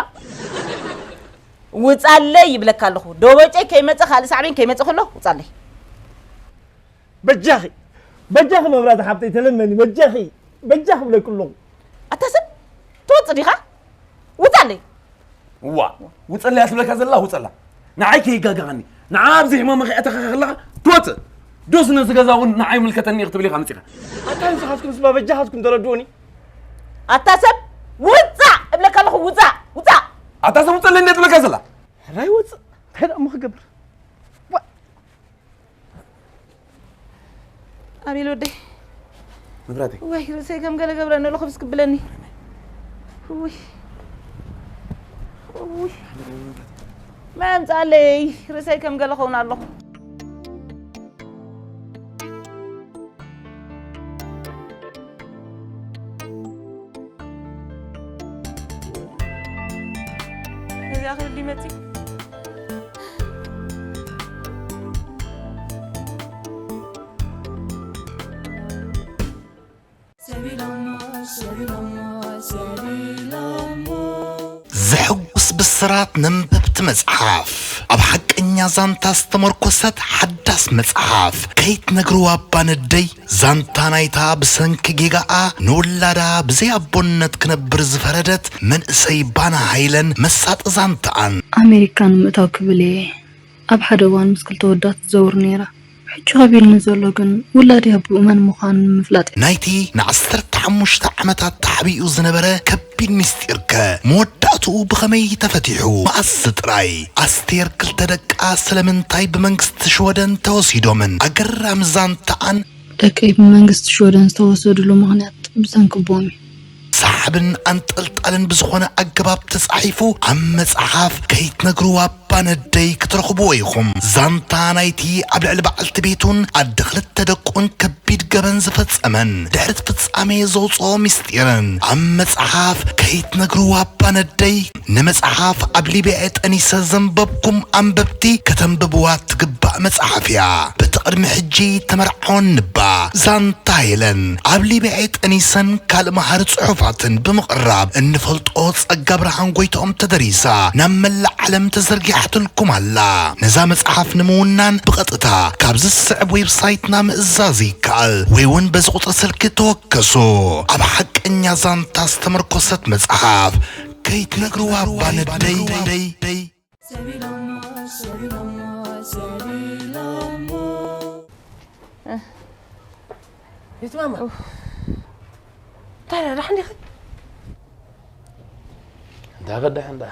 ውፃለይ ይብለካ ኣለኹ ዶበጨይ ከይመፀ ካልእ ሳዕቤን ከይመፀ ከሎ ውፃለይ። በጃኺ በጃኺ መብራቲ ሓብተይ ተለመኒ በጃኺ በጃኺ ብለኪ ኣለኹ። ኣታ ሰብ ትወፅእ ዲኻ? ውፃለይ። እዋ ውፀለይ እያ ትብለካ ዘላ ውፀላ። ንዓይ ከይጋገኻኒ ንዓ ኣብዚ ሕማማ ከይኣተኻኻ ከለኻ ትወፅእ። ዶስ ነዚ ገዛ እውን ንዓይ ይምልከተኒ እዩ ክትብል ኢኻ መፂኻ። ኣታ ንስኻትኩም ስባ በጃኻትኩም ተረድኡኒ። ኣታ ሰብ ውፃእ እብለካ ኣለኹ ውፃእ ውፃእ። ኣታ ሰብ ውፀለይ እንድያ ትብለካ ዘላ። ሕራይ ወፅእ እንታይ ደኣ እሞ ክገብር። ኣቤል ወደይ መብራተይ ወይ ርእሰይ ከም ገለ ገብረኒ ኣሎ ክብስ ክብለኒ ውይ ውይ መምፃለይ ርእሰይ ከም ገለ ኸውን ኣለኹ። እዚኣ ክብል ድዩ መፂ ዘሐጉስ ብስራት ነንበብቲ መጽሓፍ ኣብ ሓቀኛ ዛንታ ዝተመርኮሰት ሓዳስ መጽሓፍ ከይትነግርዋ እባ ነደይ ዛንታ ናይታ ብሰንኪ ጌጋኣ ንውላዳ ብዘይ ኣቦነት ክነብር ዝፈረደት መንእሰይ ባና ሃይለን መሳጢ ዛንታኣን። ኣሜሪካ ንምእታው ክብል እየ ኣብ ሓደ እዋን ምስ ክልተ ወዳት ትዘውር ነይራ። ሕጂ ከቢድኒ ዘሎ ግን ውላደይ ኣቦኡ መን ምዃኑ ንምፍላጥ እዩ። ናይቲ ንዓሰርተ ሓሙሽተ ዓመታት ተሓቢኡ ዝነበረ ከቢድ ምስጢርከ መወዳእትኡ ብኸመይ ተፈቲሑ? መኣስ ጥራይ ኣስቴር ክልተ ደቃ ስለምንታይ ብመንግስቲ ሽወደን ተወሲዶምን ኣገራሚ ዛንታኣን ደቀይ ብመንግስቲ ሽወደን ዝተወሰድሉ ምኽንያት ብሰንኪ ቦም እዩ። ሰሓብን ኣንጠልጣልን ብዝኾነ ኣገባብ ተጻሒፉ ኣብ መጽሓፍ ከይትነግርዋ ባነደይ ክትረኽብዎ ኢኹም። ዛንታ ናይቲ ኣብ ልዕሊ በዓልቲ ቤቱን ኣደ ክልተ ደቁን ከቢድ ገበን ዝፈጸመን ድሕሪ እቲ ፍጻሜ ዘውጽኦ ምስጢርን ኣብ መጽሓፍ ከይትነግርዋ ባነደይ ንመጽሓፍ ኣብ ሊብያ ጠኒሰ ዘንበብኩም ኣንበብቲ ከተንብብዋ ትግባእ መጽሓፍ እያ። በቲ ቅድሚ ሕጂ ተመርዓወን ንባ ዛንታ ሄለን ኣብ ሊብያ ጠኒሰን ካልእ መሃሪ ጽሑፋትን ብምቕራብ እንፈልጦ ጸጋ ብርሃን ጎይትኦም ተደሪሳ ናብ መላእ ዓለም ተዘርጊሓትልኩም ኣላ። ነዛ መጽሓፍ ንምውናን ብቐጥታ ካብዚ ዝስዕብ ዌብሳይትና ምእዛዝ ይከኣል ወይ እውን በዚ ቁጽሪ ስልኪ ተወከሱ። ኣብ ሓቀኛ ዛንታ ዝተመርኮሰት መጽሓፍ ከይትነግርዋ ባነደይ ይትማማ እንታይ ደኣ ደሓን ዲኺ? እንታይ ከዳሕ እንዳ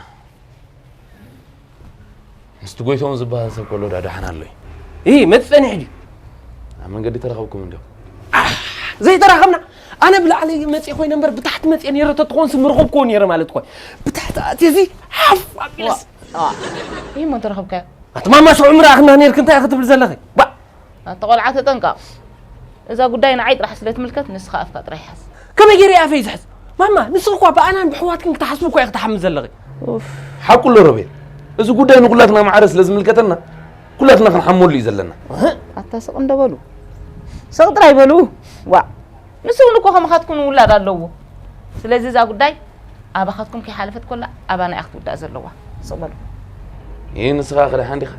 ምስቲ ጎይቶም ዝበሃል ሰብ ከሎ ዳ ደሓን ኣሎይ ይ መፂ ፀኒሑ ድዩ ኣብ መንገዲ ተረኸብኩም እንዲኹም ዘይተራኸብና ኣነ ብላዕሊ መፂ ኮይነ እምበር ብታሕቲ መፂ ነረ ተትኾንስ ምረኸብክዎ ነረ ማለት ኮይ ብታሕቲ ኣትየ እዚ ሓፍ ኣቢለስ ይህ መን ተረኸብካዮ ኣቲ ማማ ሽዑ ምረኣኽና ነርክ እንታይ ክትብል ዘለኺ ባ ኣቲ ቆልዓ ተጠንቀቕ እዛ ጉዳይ ንዓይ ጥራሕ ስለ ትምልከት ንስኻ ኣፍካ ጥራይ ሓዝ ከመይ ገይረ ኣፈይ ዝሕዝ ማማ ንስኺ እኳ ብኣናን ብሕዋትክን ክትሓስቡ እኳ ኢኺ ትሓሚ ዘለኺ ሓቁ ኣሎ ሮቤል እዚ ጉዳይ ንኩላትና ማዕረ ስለ ዝምልከተና ኩላትና ክንሓመሉ እዩ ዘለና ኣታ ስቕ እንዶ በሉ ስቕ ጥራይ በሉ ዋእ ንሱ እውን እኮ ከማኻትኩም ውላድ ኣለዎ ስለዚ እዛ ጉዳይ ኣባኻትኩም ከይሓለፈት ኮላ ኣባና እያ ክትውዳእ ዘለዋ ስቕ በሉ ይህ ንስኻ ክደሓን ዲኻ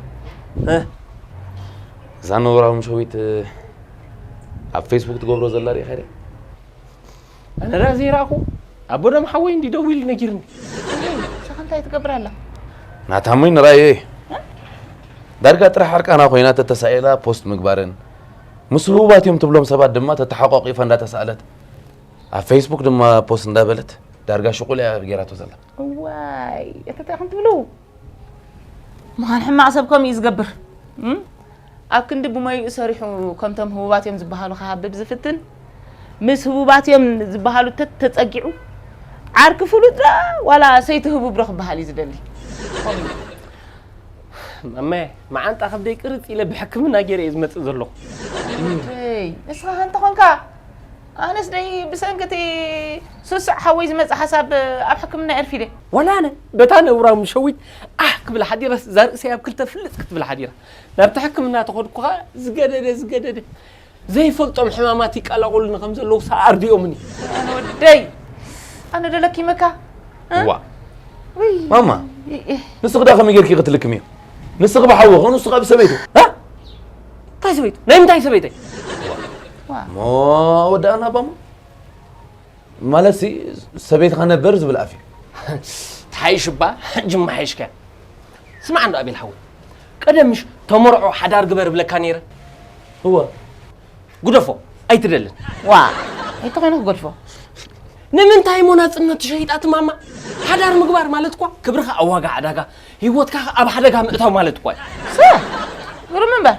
እዛ ነውራዊ ምሸዊት ኣብ ፌስቡክ ትገብሮ ዘላ ሪኢኻ ዲኻ ኣነ ደኣ ዘይረኣኹ ኣቦ ደም ሓወይ እንዲ ደዊሉ ነጊርኒ። ሽኻ እንታይ ትገብር ኣላ? ናታሞይ ንራእየ ዳርጋ ጥራሕ ዕርቃና ኮይና ተተሳኢላ ፖስት ምግባርን ምስ ህቡባት እዮም ትብሎም ሰባት ድማ ተተሓቋቂፋ እንዳተሳእለት ኣብ ፌስቡክ ድማ ፖስት እንዳበለት ዳርጋ ሽቁል እያ ገይራቶ ዘላ። እዋይ እተታይ ከም ትብሉ ምዃን ሕማቕ ሰብ ከምኡ እዩ ዝገብር። ኣብ ክንዲ ብሞይኡ ሰሪሑ ከምቶም ህቡባት እዮም ዝበሃሉ ክሃብብ ዝፍትን ምስ ህቡባት እዮም ዝበሃሉ ተተፀጊዑ ዓርኪ ፍሉጥ ዶ ዋላ ሰይቲ ህቡብ ዶ ክበሃል እዩ ዝደሊ። ማመ መዓንጣ ከብደይ ቅርፅ ኢለ ብሕክምና ገይረ እየ ዝመፅእ ዘለኹ። ንስኻ እንተኾንካ ኣነስ ደይ ብሰንኪ እቲ ስሱዕ ሓወይ ዝመጽእ ሓሳብ ኣብ ሕክምና እየ ኣርፊደ። ዋላ ኣነ በታ ነውራም ሸዊት ኣህ ክብል ሓዲረስ እዛ ርእሰይ ኣብ ክልተ ፍልጥ ክትብል ሓዲራ ናብቲ ሕክምና ተኸድኩ ኸኣ ዝገደደ ዝገደደ ዘይፈልጦም ሕማማት ይቀላቐሉኒ ከም ዘለዉ ሰኣርዲኦምኒ። ኣነ ወደይ ኣነ ደለኪመካ ዋ ማማ ንስኺ ዳ ከመይ ጌርኪ ክትልክምዮ ንስኺ ብሓወኺ ንሱ ካብ ሰበይቱ እንታይ ሰበይቱ ናይ ምንታይ ሰበይተይ ሞ ወዳእና ባሞ ማለትሲ ሰበይትኻ ነበር ዝብል ኣፍ እዩ ትሓይሽ እባ ሕጂ ማሓይሽካ ስማዕ እንዶ ኣቤል ሓወይ ቀደም ምሽ ተመርዖ ሓዳር ግበር እብለካ ነይረ እወ ግደፎ ኣይትደልን ዋ ኣይተኾይኑ ክገድፎ ንምንታይ እሞ ናጽነት ትሸይጣ ትማማ ሓዳር ምግባር ማለት እኳ ክብርኻ ኣብ ዋጋ ዕዳጋ ህይወትካ ኣብ ሓደጋ ምእታው ማለት እኳ እዩ ግርም እምበር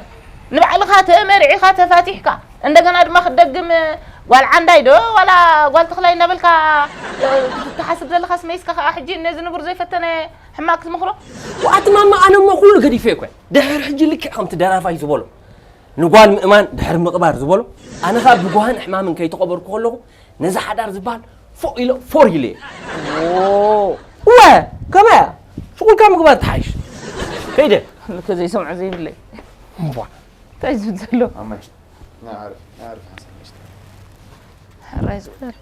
ንባዕልኻ ተመርዒኻ ተፋቲሕካ እንደገና ድማ ክትደግም ጓል ዓንዳይ ዶ ዋላ ጓል ተኽላይ እናበልካ ትሓስብ ዘለኻስ መይስካ ከዓ ሕጂ ነዚ ንቡር ዘይፈተነ ሕማቅ ክትመኽሮ ኣቲ ማማ ኣነ እሞ ኩሉ ገዲፈ እኮ ድሕር ሕጂ ልክዕ ከምቲ ደራፋይ ዝበሎ ንጓል ምእማን ድሕሪ ምቕባር ዝበሎ ኣነ ኸኣ ብጓህን ሕማምን ከይተቐበርኩ ከለኹ ነዚ ሓዳር ዝበሃል ፎእ ኢለ ፎር ኢለ እየ እወ ከመያ ሽቁልካ ምግባር ትሓይሽ ከይደ ልከ ዘይሰምዖ ዘይብለይ እምቧ እንታይ ዝብል ዘሎ ሕራይ ዝብል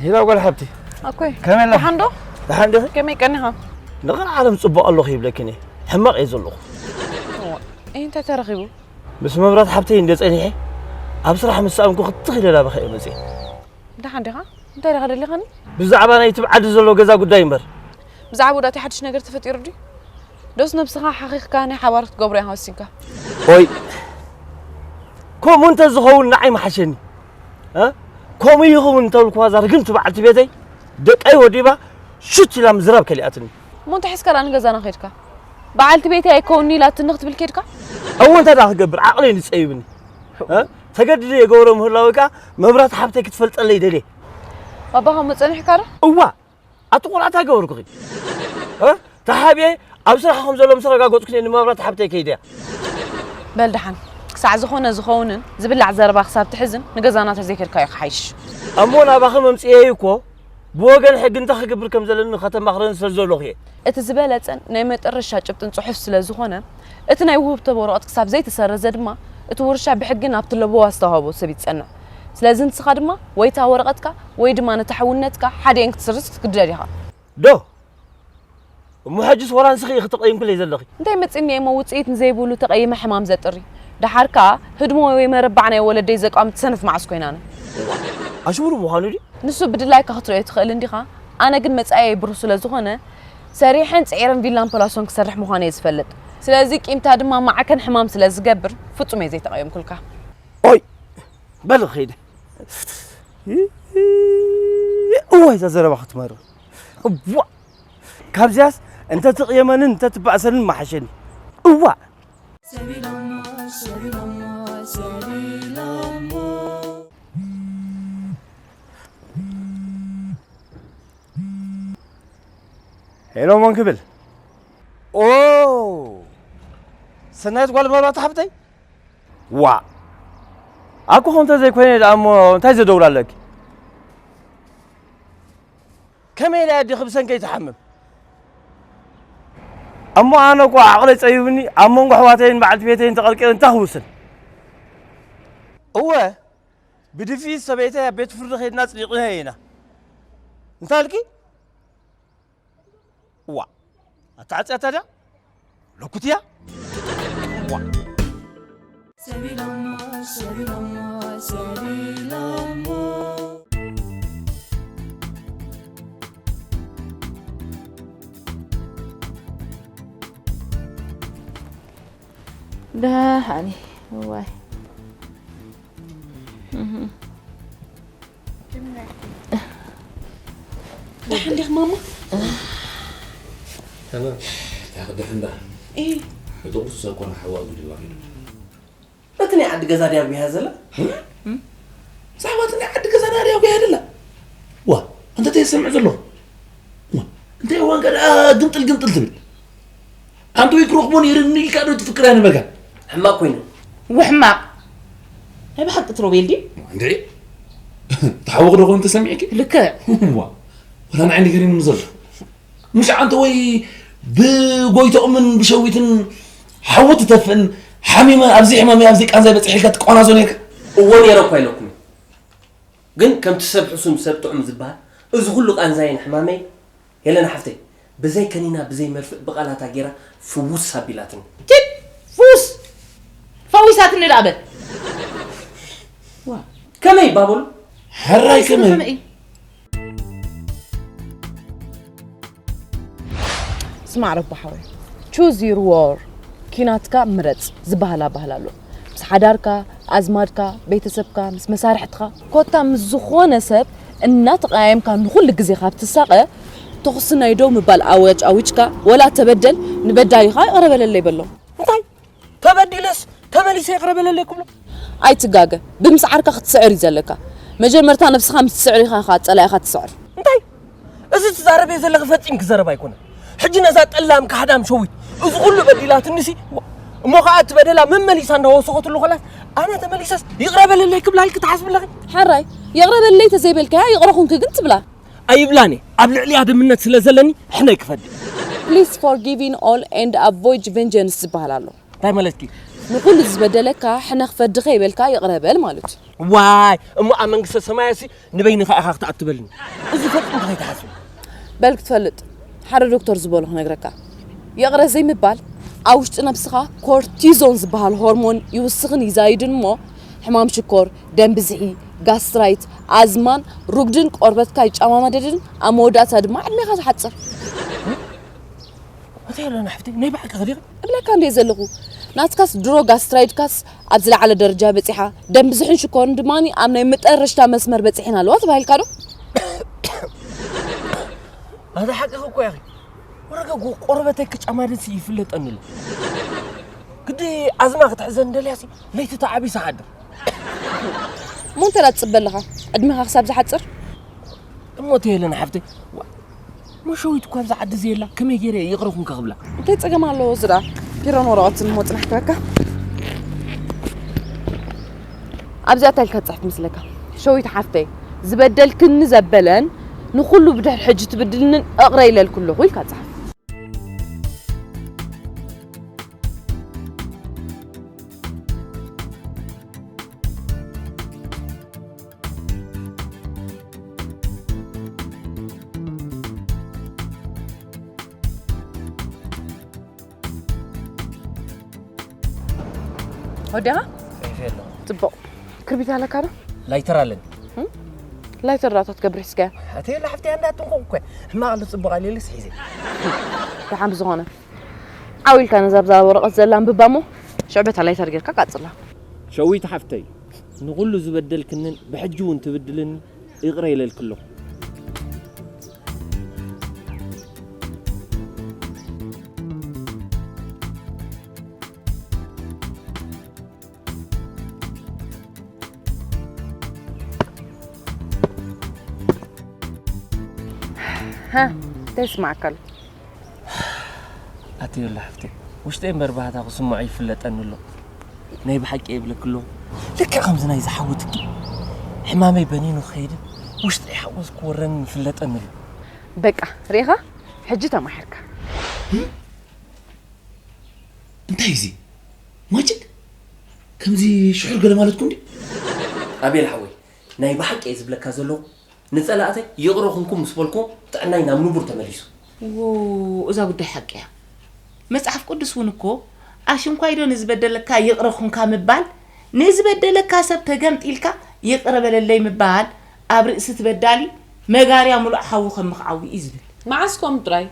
ሄላ ጓል ሓብቲ ኣኮይ ከመይ ኣለኺ? ደሓን ዶ? ደሓን ዲኺ? ከመይ ቀኒኻ? ንቐን ዓለም ጽቡቕ ኣለኹ ይብለኪ እኔ ሕማቕ እየ ዘለኹ። እይ እንታይ ተረኺቡ? ምስ መብራት ሓብተይ እንደ ጸኒሐ ኣብ ስራሕ ምስ ሰኣንኩ ክትኽ ኢለ ናባኻ እየ መጽየ። ደሓን ዲኻ? እንታይ ዲኻ ደሊኻኒ? ብዛዕባ ናይ ትብዓዲ ዘሎ ገዛ ጉዳይ እምበር። ብዛዕባ ወዳእቲ ሓድሽ ነገር ተፈጢሩ ድዩ? ዶስ ነብስኻ ሓኺኽካ ናይ ሓባር ክትገብሮ ኢኻ ወሲንካ? ኦይ ከምኡ እንተ ዝኸውን ንዓይ መሓሸኒ። እ? ከምኡ ይኸውን እንተብልኩዋ እዛ ርግምቲ በዓልቲ ቤተይ ደቀይ ወዲባ ሽት ኢላ ምዝራብ ከሊኣትኒ። እሞ እንታይ ሒዝካ ደኣ ንገዛና ከይድካ? በዓልቲ ቤተይ ኣይከውንኒ ኢላትኒ ክትብል ከይድካ? እወ እንታይ ደኣ ክገብር ዓቕለይ ንጸይብኒ። እ? ተገዲደ የገብሮ ምህላወይ ከኣ መብራት ሓብተይ ክትፈልጠለይ ደልየ። ባባ ከምኡ ጸኒሕካ ዶ? እዋ ኣቲ ቆልዓ እንታይ ገበርኩኺ? እ? ተሓቢኤ ኣብ ስራሕ ከም ዘሎ ምስ ኣረጋገጽኩ እየ ንመብራት ሓብተይ ከይደ እያ። በል ደሓን ክሳዕ ዝኾነ ዝኸውንን ዝብላዕ ዘረባ ክሳብ ትሕዝን ንገዛና ተዘይከድካዮ ክሓይሽ። እሞ ናባኺ መምጽኤይ እኮ ብወገን ሕጊ እንታይ ክግብር ከም ዘለኒ ከተማኽረኒ ስለ ዝደለኹ እየ። እቲ ዝበለጸን ናይ መጠረሻ ጭብጥን ጽሑፍ ስለ ዝኾነ እቲ ናይ ውህብቶ ወረቐት ክሳብ ዘይተሰረዘ ድማ እቲ ውርሻ ብሕጊ ናብቲ ለበዋ ዝተዋህቦ ሰብ ይጸንዕ። ስለዚ ንስኻ ድማ ወይ እታ ወረቐትካ ወይ ድማ ነታ ሕውነትካ ሓዲኤን ክትስርዝ ክትግደድ ኢኻ። ዶ እሞ ሕጅስ ወላ ንስኺ ኢኺ ተቐይምክለይ ዘለኺ። እንታይ መጺኒ እሞ ውጽኢት ንዘይብሉ ተቐይመ ሕማም ዘጥሪ። ደሓር ከኣ ህድሞ ወይ መረባዕ ናይ ወለደይ ዘቃምት ሰነፍ መዓስ ኮይነ ኣነ። ኣሽሙር ምዃኑ ድዩ? ንሱ ብድላይካ ክትርእዮ ትኽእል እንዲኻ፣ ኣነ ግን መጻኢየይ ብሩህ ስለ ዝኾነ ሰሪሐን ጽዒረን ቪላን ፓላሶን ክሰርሕ ምዃነይ እየ ዝፈልጥ። ስለዚ ቂምታ ድማ ማዕከን ሕማም ስለ ዝገብር ፍጹም እየ ዘይተቐየምኩልካ። ኦይ በል ኸይደ። እዋይ እዛ ዘረባ ክትመርር። እዋ ካብዚያስ እንተ ትቕየመንን እንተ ትባእሰንን መሓሸኒ። እዋ ሄሎ መን ክብል? ኦ ሰናይት ጓል መብራቱ ሓብተይ? ዋእ ኣኮ ከምኡ እንተዘይኮይነ ደኣ እሞ እንታይ ዘደውል ኣለኪ? ከመይ ኢለ ኣዴኺ ብሰንከይ ትሓምም? እሞ ኣነ እኮ ዓቕለይ ጸቢቡኒ ኣብ መንጎ ኣሕዋተይን በዓልቲ ቤተይን ተቐልቂለ እንታይ ክውስን? እወ ብድፍኢት ሰበይተይ ኣብ ቤት ፍርዲ ከይድና ኣጽዲቕናዮ ኢና። እንታይ ኢልኪ? ዋእ ኣታ ዓጽያታ ድያ? ለኩትያ? ዋእ ሰቢሎሞ ሰቢሎሞ ሰቢሎሞ ደሓኒ እዋይ ደሓን ዲኺ ማማ? ተማም እንታይ ክድሕን ደኣ? እይ። እቲ ቁርሲ ዘኮነ ሓዋ ጉድልዋ ኪዱ። ነቲ ናይ ዓዲ ገዛ ድያ ጒሃ ዘላ? ብዛዕባ እቲ ናይ ዓዲ ገዛ ድያ ጒሃ ዘላ? ዋ፣ እንተ ተይሰምዕ ዘሎ። ዋ፣ እንታይ ዋንካ ደኣ ግምጥል ግምጥል ትብል? ኣንተ ወይ ክረኽቦ ነይርኒ ኢልካ ዶ ትፍክር ኣይነበርካን? ሕማቕ ኮይኑ። ወሕማቕ ናይ ብሓቂ እቲ ሮቤል ድዩ? እንዴ ተሓወቕ ዶ ኮይኑ ተሰሚዕኪ? ልክዕ። ዋ ወላ ንዓይ ንገሪኒ ዘሎ ምሽ ኣንተ ወይ ብጎይቶኦምን ብሸዊትን ሓዊ ትተፍእን ሓሚመ ኣብዚ ሕማመይ ኣብዚ ቃንዛይ በፂሒልካ ትቋናዞ ነርካ? እዎ ነይረ እኳ ኢለኩም ግን ከምቲ ሰብ ሕሱም ሰብ ጥዑም ዝበሃል እዚ ኩሉ ቃንዛይን ሕማመይ ሄለን ሓፍተይ ብዘይ ከኒና ብዘይ መርፍእ ብቓላታ ጌራ ፍውስ ኣቢላትኒ። ቲፕ! ፍውስ! ፈዊሳትኒ ደኣ በል። ከመይ ባበሉ? ሕራይ ከመይ? ከመይ? ስማዕ ረባ ሓወይ፣ choose your war፣ ኲናትካ ምረጽ ዝበሃል ኣባህላ ኣሎ። ምስ ሓዳርካ፣ ኣዝማድካ፣ ቤተሰብካ፣ ምስ መሳርሕትኻ፣ ኮታ ምስ ዝኾነ ሰብ እናተቐያየምካ ንኹሉ ግዜ ካብ ትሳቐ፣ ተኹሲ ናይ ደው ምባል ኣዋጅ ኣዊጅካ፣ ወላ ተበደል ንበዳሊኻ ይቕረ በለለይ በሎ። እንታይ? ተበዲለስ ተመሊሰ ይቕረ በለለይ ክብሎ? ኣይትጋገ፣ ብምስዓርካ ክትስዕር እዩ ዘለካ። መጀመርታ ነብስኻ ምስ ትስዕር ኢኻ ኢኻ ጸላኢኻ ትስዕር። እንታይ? እዚ ትዛረብዮ ዘለኺ ፈጺምኪ ዘረባ ኣይኮነን። ሕጂ ነዛ ጠላም ካሕዳም ሸዊት እዚ ኩሉ በዲላትኒሲ እሞ ኸኣ እቲ በደላ መመሊሳ እንዳወሰኸትሉ ኸላስ ኣነ ተመሊሰስ ይቕረ በለለይ ክብላ ኢልኪ ትሓስቢ ኣለኺ? ሕራይ ይቕረ በለለይ ተዘይበልካያ ይቕረ ኹንኪ ግን ትብላ። ኣይብላን እየ ኣብ ልዕሊኣ ድምነት ስለ ዘለኒ ሕነ ክፈዲ። Please forgiving all and avoid vengeance ዝበሃል ኣሎ። እንታይ መለትኪ? ንኹሉ ዝበደለካ ሕነ ክፈዲ ከይበልካ ይቕረ በል ማለት እዩ። ዋይ እሞ ኣብ መንግስተ ሰማያሲ ንበይንኻ ኢኻ ክትኣቱ በልኒ። እዚ ፈጺምካ ከይትሓስብ። በል ክትፈልጥ ሓደ ዶክተር ዝበሎ ክነግረካ። ይቕረ ዘይምባል ኣብ ውሽጢ ነብስኻ ኮርቲዞን ዝበሃል ሆርሞን ይውስኽን ይዛይድን እሞ፣ ሕማም ሽኮር፣ ደም ብዝሒ፣ ጋስትራይት፣ ኣዝማን ሩግድን ቆርበትካ ይጨማማደድን፣ ኣብ መወዳእታ ድማ ዕድሜኻ ትሓጽር። እንታይ ኣሎ ንሓፍተይ፣ ናይ ብሓቂ ኸዲቕ? እብለካ እንደ ዘለኹ፣ ናትካስ ድሮ ጋስትራይድካስ ኣብ ዝለዓለ ደረጃ በጺሓ፣ ደም ብዝሕን ሽኮርን ድማ ኣብ ናይ መጠረሽታ መስመር በጺሕን ኣለዋ ተባሂልካ ዶ? ኣታ ሓቂ እኮ ያኺ። ወረገ ጎ ቆርበተይ ክጫማደን ሲ ይፍለጠኒ ኣሎ። ግዲ ኣዝማ ክትሕዘን ደልያ ሲ ለይቲ ተዓቢሳ ሓድር። እሞ እንተ ትጽበ ኣለኻ ዕድሜኻ ክሳብ ዝሓጽር? እሞ ተየለን ሓፍተይ። ዋ፣ እሞ ሸዊት እኳ ኣብዚ ዓዲ ዘየላ ከመይ ገይረ ይቕረኹም ከኽብላ? እንታይ ጸገም ኣለዎ? ዝዳ ፒሮን ወረቐትን እሞ ጽናሕ ክበካ። ኣብዚኣ እንታይ ኢልካ ትጽሕፍ መስለካ? ሸዊት ሓፍተይ፣ ዝበደልክኒ ዘበለን ንኹሉ ብድሕሪ ሕጂ ትብድልንን እቕረ ኢለልኩ ኣለኹ ኢልካ ጽሓፍ። ወዲኻ? ጽቡቕ። ክርቢት ኣለካ ዶ? ላይተር ኣለኒ። ላይተር ዳታ ትገብር ሒዝካያ? ኣተይ ለሓፍቲ ኣንዳ ትንኮ እኮ ሕማቕ ልጽቡቕ ኣልየልስ ሒዘ። ደሓን ብዝኾነ ዓው ኢልካ ነዛ ኣብዛ ወረቐት ዘላ ኣንብባ እሞ ሽዑ በታ ላይተር ጌርካ ቀጽላ። ሸዊት ሓፍተይ ንኹሉ ዝበደልክንን ብሕጂ እውን ትብድልኒ ይቕረ ኢለልኪ ኣለኹ። ሃ እንታይ ይስማዓካ ኣሎ? ኣትየላ ሓፍተይ ውሽጠይ እምበር ባህታ ክስምዖ ይፍለጠኒ ኣሎ። ናይ ብሓቂ የብለኪ ኣለኹ። ልክዕ ከምዚ ናይ ዝሓወትኪ ሕማመይ በኒኑ ክኸይድን ውሽጠይ ሓጎስ ክወረንን ይፍለጠኒ ኣሎ። በቃ ርኢኻ ሕጂ ተማሒርካ። እንታይ እዚ ማጅክ ከምዚ ሽሑር ገለ ማለትኩም ድዩ? ኣቤል ሓወይ ናይ ብሓቂ እየ ዝብለካ ዘለኹ። ንጸላእተይ ይቕረ ኹንኩም ምስ በልኩ ጥዕናይ ናብ ንቡር ተመሊሱ። ዎ እዛ ጉዳይ ሓቂ እያ። መጽሓፍ ቅዱስ እውን እኮ ኣሽንኳይዶ ንዝበደለካ ይቕረ ኹንካ ምባል ንዝበደለካ ሰብ ተገምጢልካ ይቕረ በለለይ ምባል ኣብ ርእሲ እቲ በዳሊ መጋርያ ምሉእ ሓዊ ከም ምኽዓዊ እዩ ዝብል። መዓስ ከምኡ ጥራይ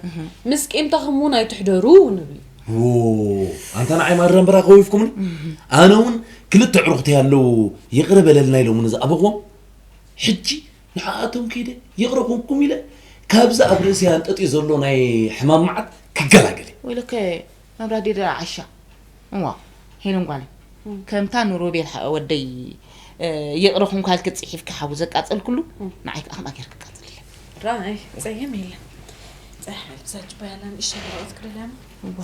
ምስ ቂምታኹም እውን ኣይትሕደሩ ንብል። ዎ ኣንታ ንዓይ ማረምበራ ከዊፍኩምኒ ኣነ እውን ክልተ ዕሩኽተይ ኣለዉ ይቕረ በለልና ኢሎምኒ ዝኣበኽዎም ሕጂ ንዓኣቶም ከይደ ይቕረ ኮንኩም ኢለ ካብዚ ኣብ ርእሰይ ኣንጠጢ ዘሎ ናይ ሕማም መዓት ክገላገል እየ። ወይለከ መብራህት ዲዳ ዓሻ እዋ ሄለን ጓለይ ከምታ ንሮቤል ወደይ ይቕረ ኮንኳ ኢልኪ ጽሒፍኪ ሓዊ ዘቃጸልክሉ ንዓይ ከኣ ከምኣ ጌርኪ ቃጸልለይ። ራይ ጸገም የለን። ጸሓል ብዛች ባያላ ንእሽተይ ራእት ክደላም እዋ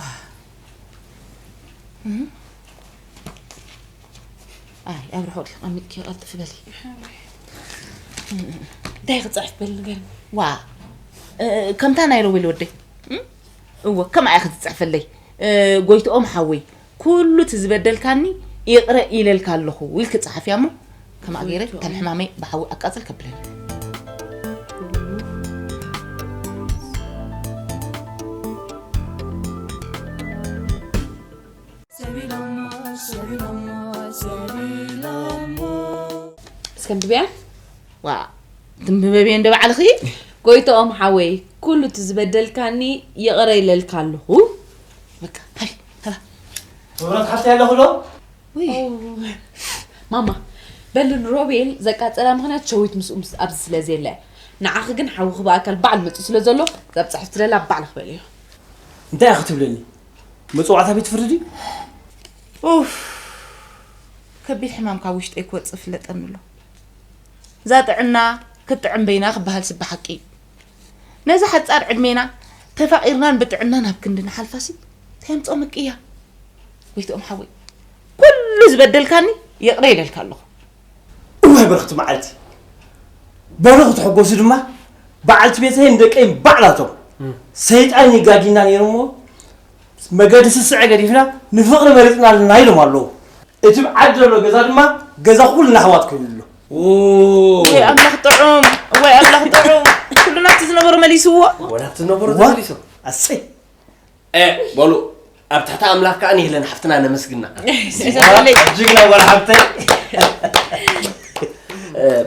ኣይ ኣብርሖ ኣቐሚጥኪ ቀልጥፍ በሊ። እንታይ ክፅሕፍ በሊ ንገርኒ። ዋ ከምታ ናይ ሮቤል ወደይ እወ ከምኣ ኢኺ ትፅሕፈለይ። ጎይትኦም ሓወይ ኩሉ እቲ ዝበደልካኒ ይቕረ ኢለልካ ኣለኹ ኢልኪ ፀሓፍያ እሞ ከምኣ ገይረ ከም ሕማመይ ብሓዊ ኣቃፅል ከብለኒ። እስከ ንብብያ ዋ ትንብበብየ እንደ ባዕልኺ ጎይትኦም ሓወይ ኩሉ እቲ ዝበደልካኒ ይቕረ ኢለልካ ኣለኹ። በቃ ሃይ ሃላ ክብረት ሓፍቲ ያለ ኩሎ ማማ በሊ ንሮቤል ዘቃጸላ ምኽንያት ሸዊት ምስኡ ምስ ኣብዚ ስለ ዘየለ ንዓኺ ግን ሓውኺ ብኣካል ባዕሉ መጺኡ ስለ ዘሎ እዛ ብጽሕፍቲ ደላ ባዕልኺ በልዮ። እንታይ ኢኺ ትብለኒ? መጽዋዕታ ቤት ፍርዲ ድዩ? ኡፍ ከቢድ ሕማም ካብ ውሽጠይ ክወጽእ ፍለጠኒ ኣሎ። እዛ ጥዕና ክትጥዕም በይና ክበሃል ስቢ ሓቂ እዩ። ነዚ ሓጻር ዕድሜና ተፋቒርናን ብጥዕናን ኣብ ክንዲ ንሓልፋሲ እንታይ ኣምጽኦ ምቅያ? ጎይትኦም ሓወይ ኩሉ ዝበደልካኒ ይቕረ ኢለልካ ኣለኹ። እዋይ በርኽቲ መዓልቲ በሉ ክትሕጎሱ ድማ በዓልቲ ቤተይን ደቀይን ባዕላቶም ሰይጣን ይጋጊና ነይሩ እሞ መገዲ ስስዐ ገዲፍና ንፍቕሪ መሪፅና ኣለና ኢሎም ኣለዉ። እቲ ብዓዲ ዘሎ ገዛ ድማ ገዛ ኩልና ኣሕዋት ኮይኑ ኣሎ። ወይ ኣምላኽ ጥዑም ወይ ኣምላኽ ጥዑም ኩሉ ናብቲ ዝነበሮ መሊስዎ። ወላ እቲ ዝነበሮ ተመሊሶም። ኣሰይ በሉ ኣብ ትሕቲ ኣምላኽ ከኣ ንሄለን ሓፍትና ነመስግና። ጅግና ጓል ሓብተይ።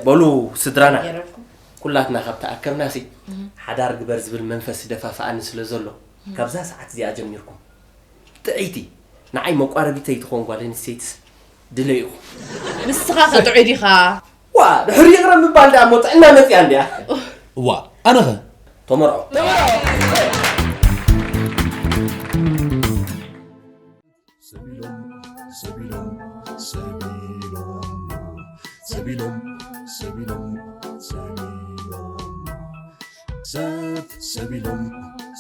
በሉ ስድራና፣ ኩላትና ካብ ተኣከብናሲ፣ ሓዳር ግበር ዝብል መንፈስ ይደፋፍኣኒ ስለ ዘሎ፣ ካብዛ ሰዓት እዚኣ ጀሚርኩም ጥዕይቲ፣ ንዓይ መቋረቢተይ ትኾን ጓል ኣንስተይትስ ድለዩ። ንስኻ ከጥዑይ ዲኻ? ዋ፣ ድሕሪ ይቕረ ምባል ደኣ እሞ ጥዕና መጽያ እንድያ። ዋ፣ ኣነኸ? ተመርዖ። ሰቢሎም ሰቢሎም ሰቢሎም ሰቢሎም ሰቢሎም ሰቢሎም ሰብ ሰቢሎም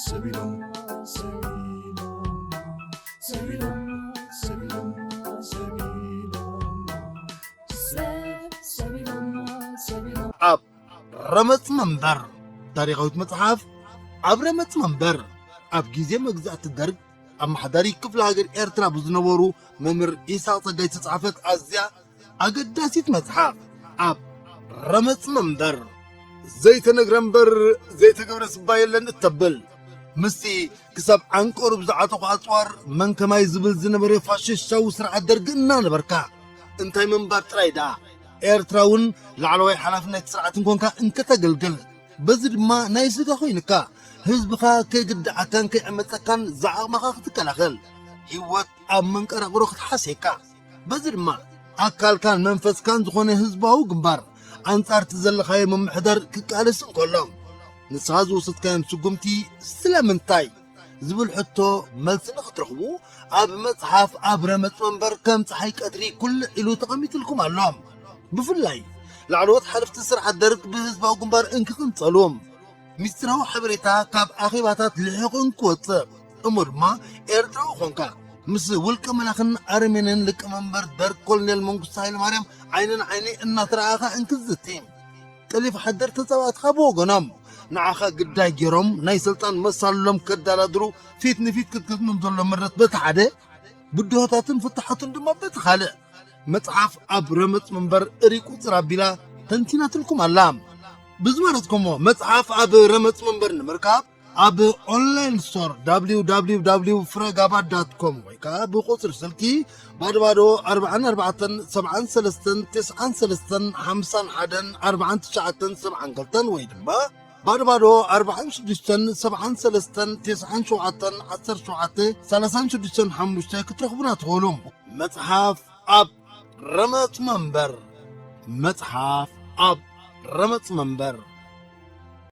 ሰቢሎም ሰቢሎም ሰቢሎም ሰቢሎም ሰቢሎም ሰብ ሰቢሎም ሰቢሎም ኣብ ረመጽ መንበር ታሪኻዊት መጽሓፍ ኣብ ረመጽ መንበር ኣብ ግዜ መግዛእቲ ደርግ ኣመሓዳሪ ክፍለ ሃገር ኤርትራ ብዝነበሩ መምህር ኢሳቕ ጸጋይ ዝተጻሕፈት ኣዝያ ኣገዳሲት መጽሓፍ ኣብ ረመጽ መንበር ዘይተነግረ እምበር ዘይተገብረ ስባ የለን እተብል ምስቲ ክሳብ ዓንቀሩ ብዝዓጠቑ ኣጽዋር መን ከማይ ዝብል ዝነበረ ፋሽስታዊ ስርዓት ደርጊ እናነበርካ እንታይ ምንባር ጥራይ ደኣ ኤርትራ እውን ላዕለዋይ ሓላፍነት ስርዓት እንኮንካ እንከተገልግል በዚ ድማ ናይ ስጋ ኮይንካ ህዝብኻ ከይግድዓካን ከይዕመፀካን ዝዓቕምኻ ክትከላኸል ህይወት ኣብ መንቀራቕሮ ክትሓስየካ በዚ ድማ ኣካልካን መንፈስካን ዝኾነ ህዝባዊ ግንባር ኣንጻር እቲ ዘለኻዮ ምምሕዳር ክቃለስ እንከሎ ንስኻ ዝወሰድካዮም ስጉምቲ ስለምንታይ ዝብል ሕቶ መልሲ ንኽትረኽቡ ኣብ መጽሓፍ ኣብ ረመጽ መንበር ከም ጸሓይ ቀትሪ ኩልዕ ኢሉ ተቐሚጥልኩም ኣሎ። ብፍላይ ላዕለዎት ሓለፍቲ ስርዓት ደርግ ብህዝባዊ ግንባር እንክቕንጸሉ ሚስጥራዊ ሓበሬታ ካብ ኣኼባታት ልሒቑ እንክወጽእ እሞ ድማ ኤርትራዊ ኾንካ ምስ ውልቀ መላኽን ኣረሜንን ሊቀመንበር ደርግ ኮሎኔል መንግስቱ ሃይለማርያም ዓይኒ ንዓይኒ እናተረኣኻ እንክዝቲ ጠሊፍ ሓደር ተጻባእትኻ ብወገኖም ንዓኻ ግዳይ ገይሮም ናይ ስልጣን መሳልሎም ከዳላድሩ ፊት ንፊት ክትገጥሞም ዘሎ ምረት በቲ ሓደ ብድሆታትን ፍታሓቱን ድማ በቲ ካልእ መጽሓፍ ኣብ ረመጽ መንበር እሪ ቁጽር ኣቢላ ተንቲናትልኩም ኣላ። ብዝመረጽኩሞ መጽሓፍ ኣብ ረመጽ መንበር ንምርካብ ኣብ ኦንላይን ስቶር www ፍረጋባ ዳት ኮም ወይ ከዓ ብቁፅሪ ስልኪ ባዶ ባዶ ኣርባዓን ኣርባዕተን ሰብዓን ሰለስተን ተስዓን ሰለስተን ሓምሳን ሓደን ኣርባዓን ትሽዓተን ሰብዓን ክልተን ወይ ድማ ባዶ ባዶ ኣርባዓን ሽዱሽተን ሰብዓን ሰለስተን ተስዓን ሸውዓተን ዓሰርተ ሸውዓተ ሰላሳን ሽዱሽተን ሓሙሽተ ክትረኽቡና ትኽእሉ። መፅሓፍ ኣብ ረመፅ መንበር መፅሓፍ ኣብ ረመፅ መንበር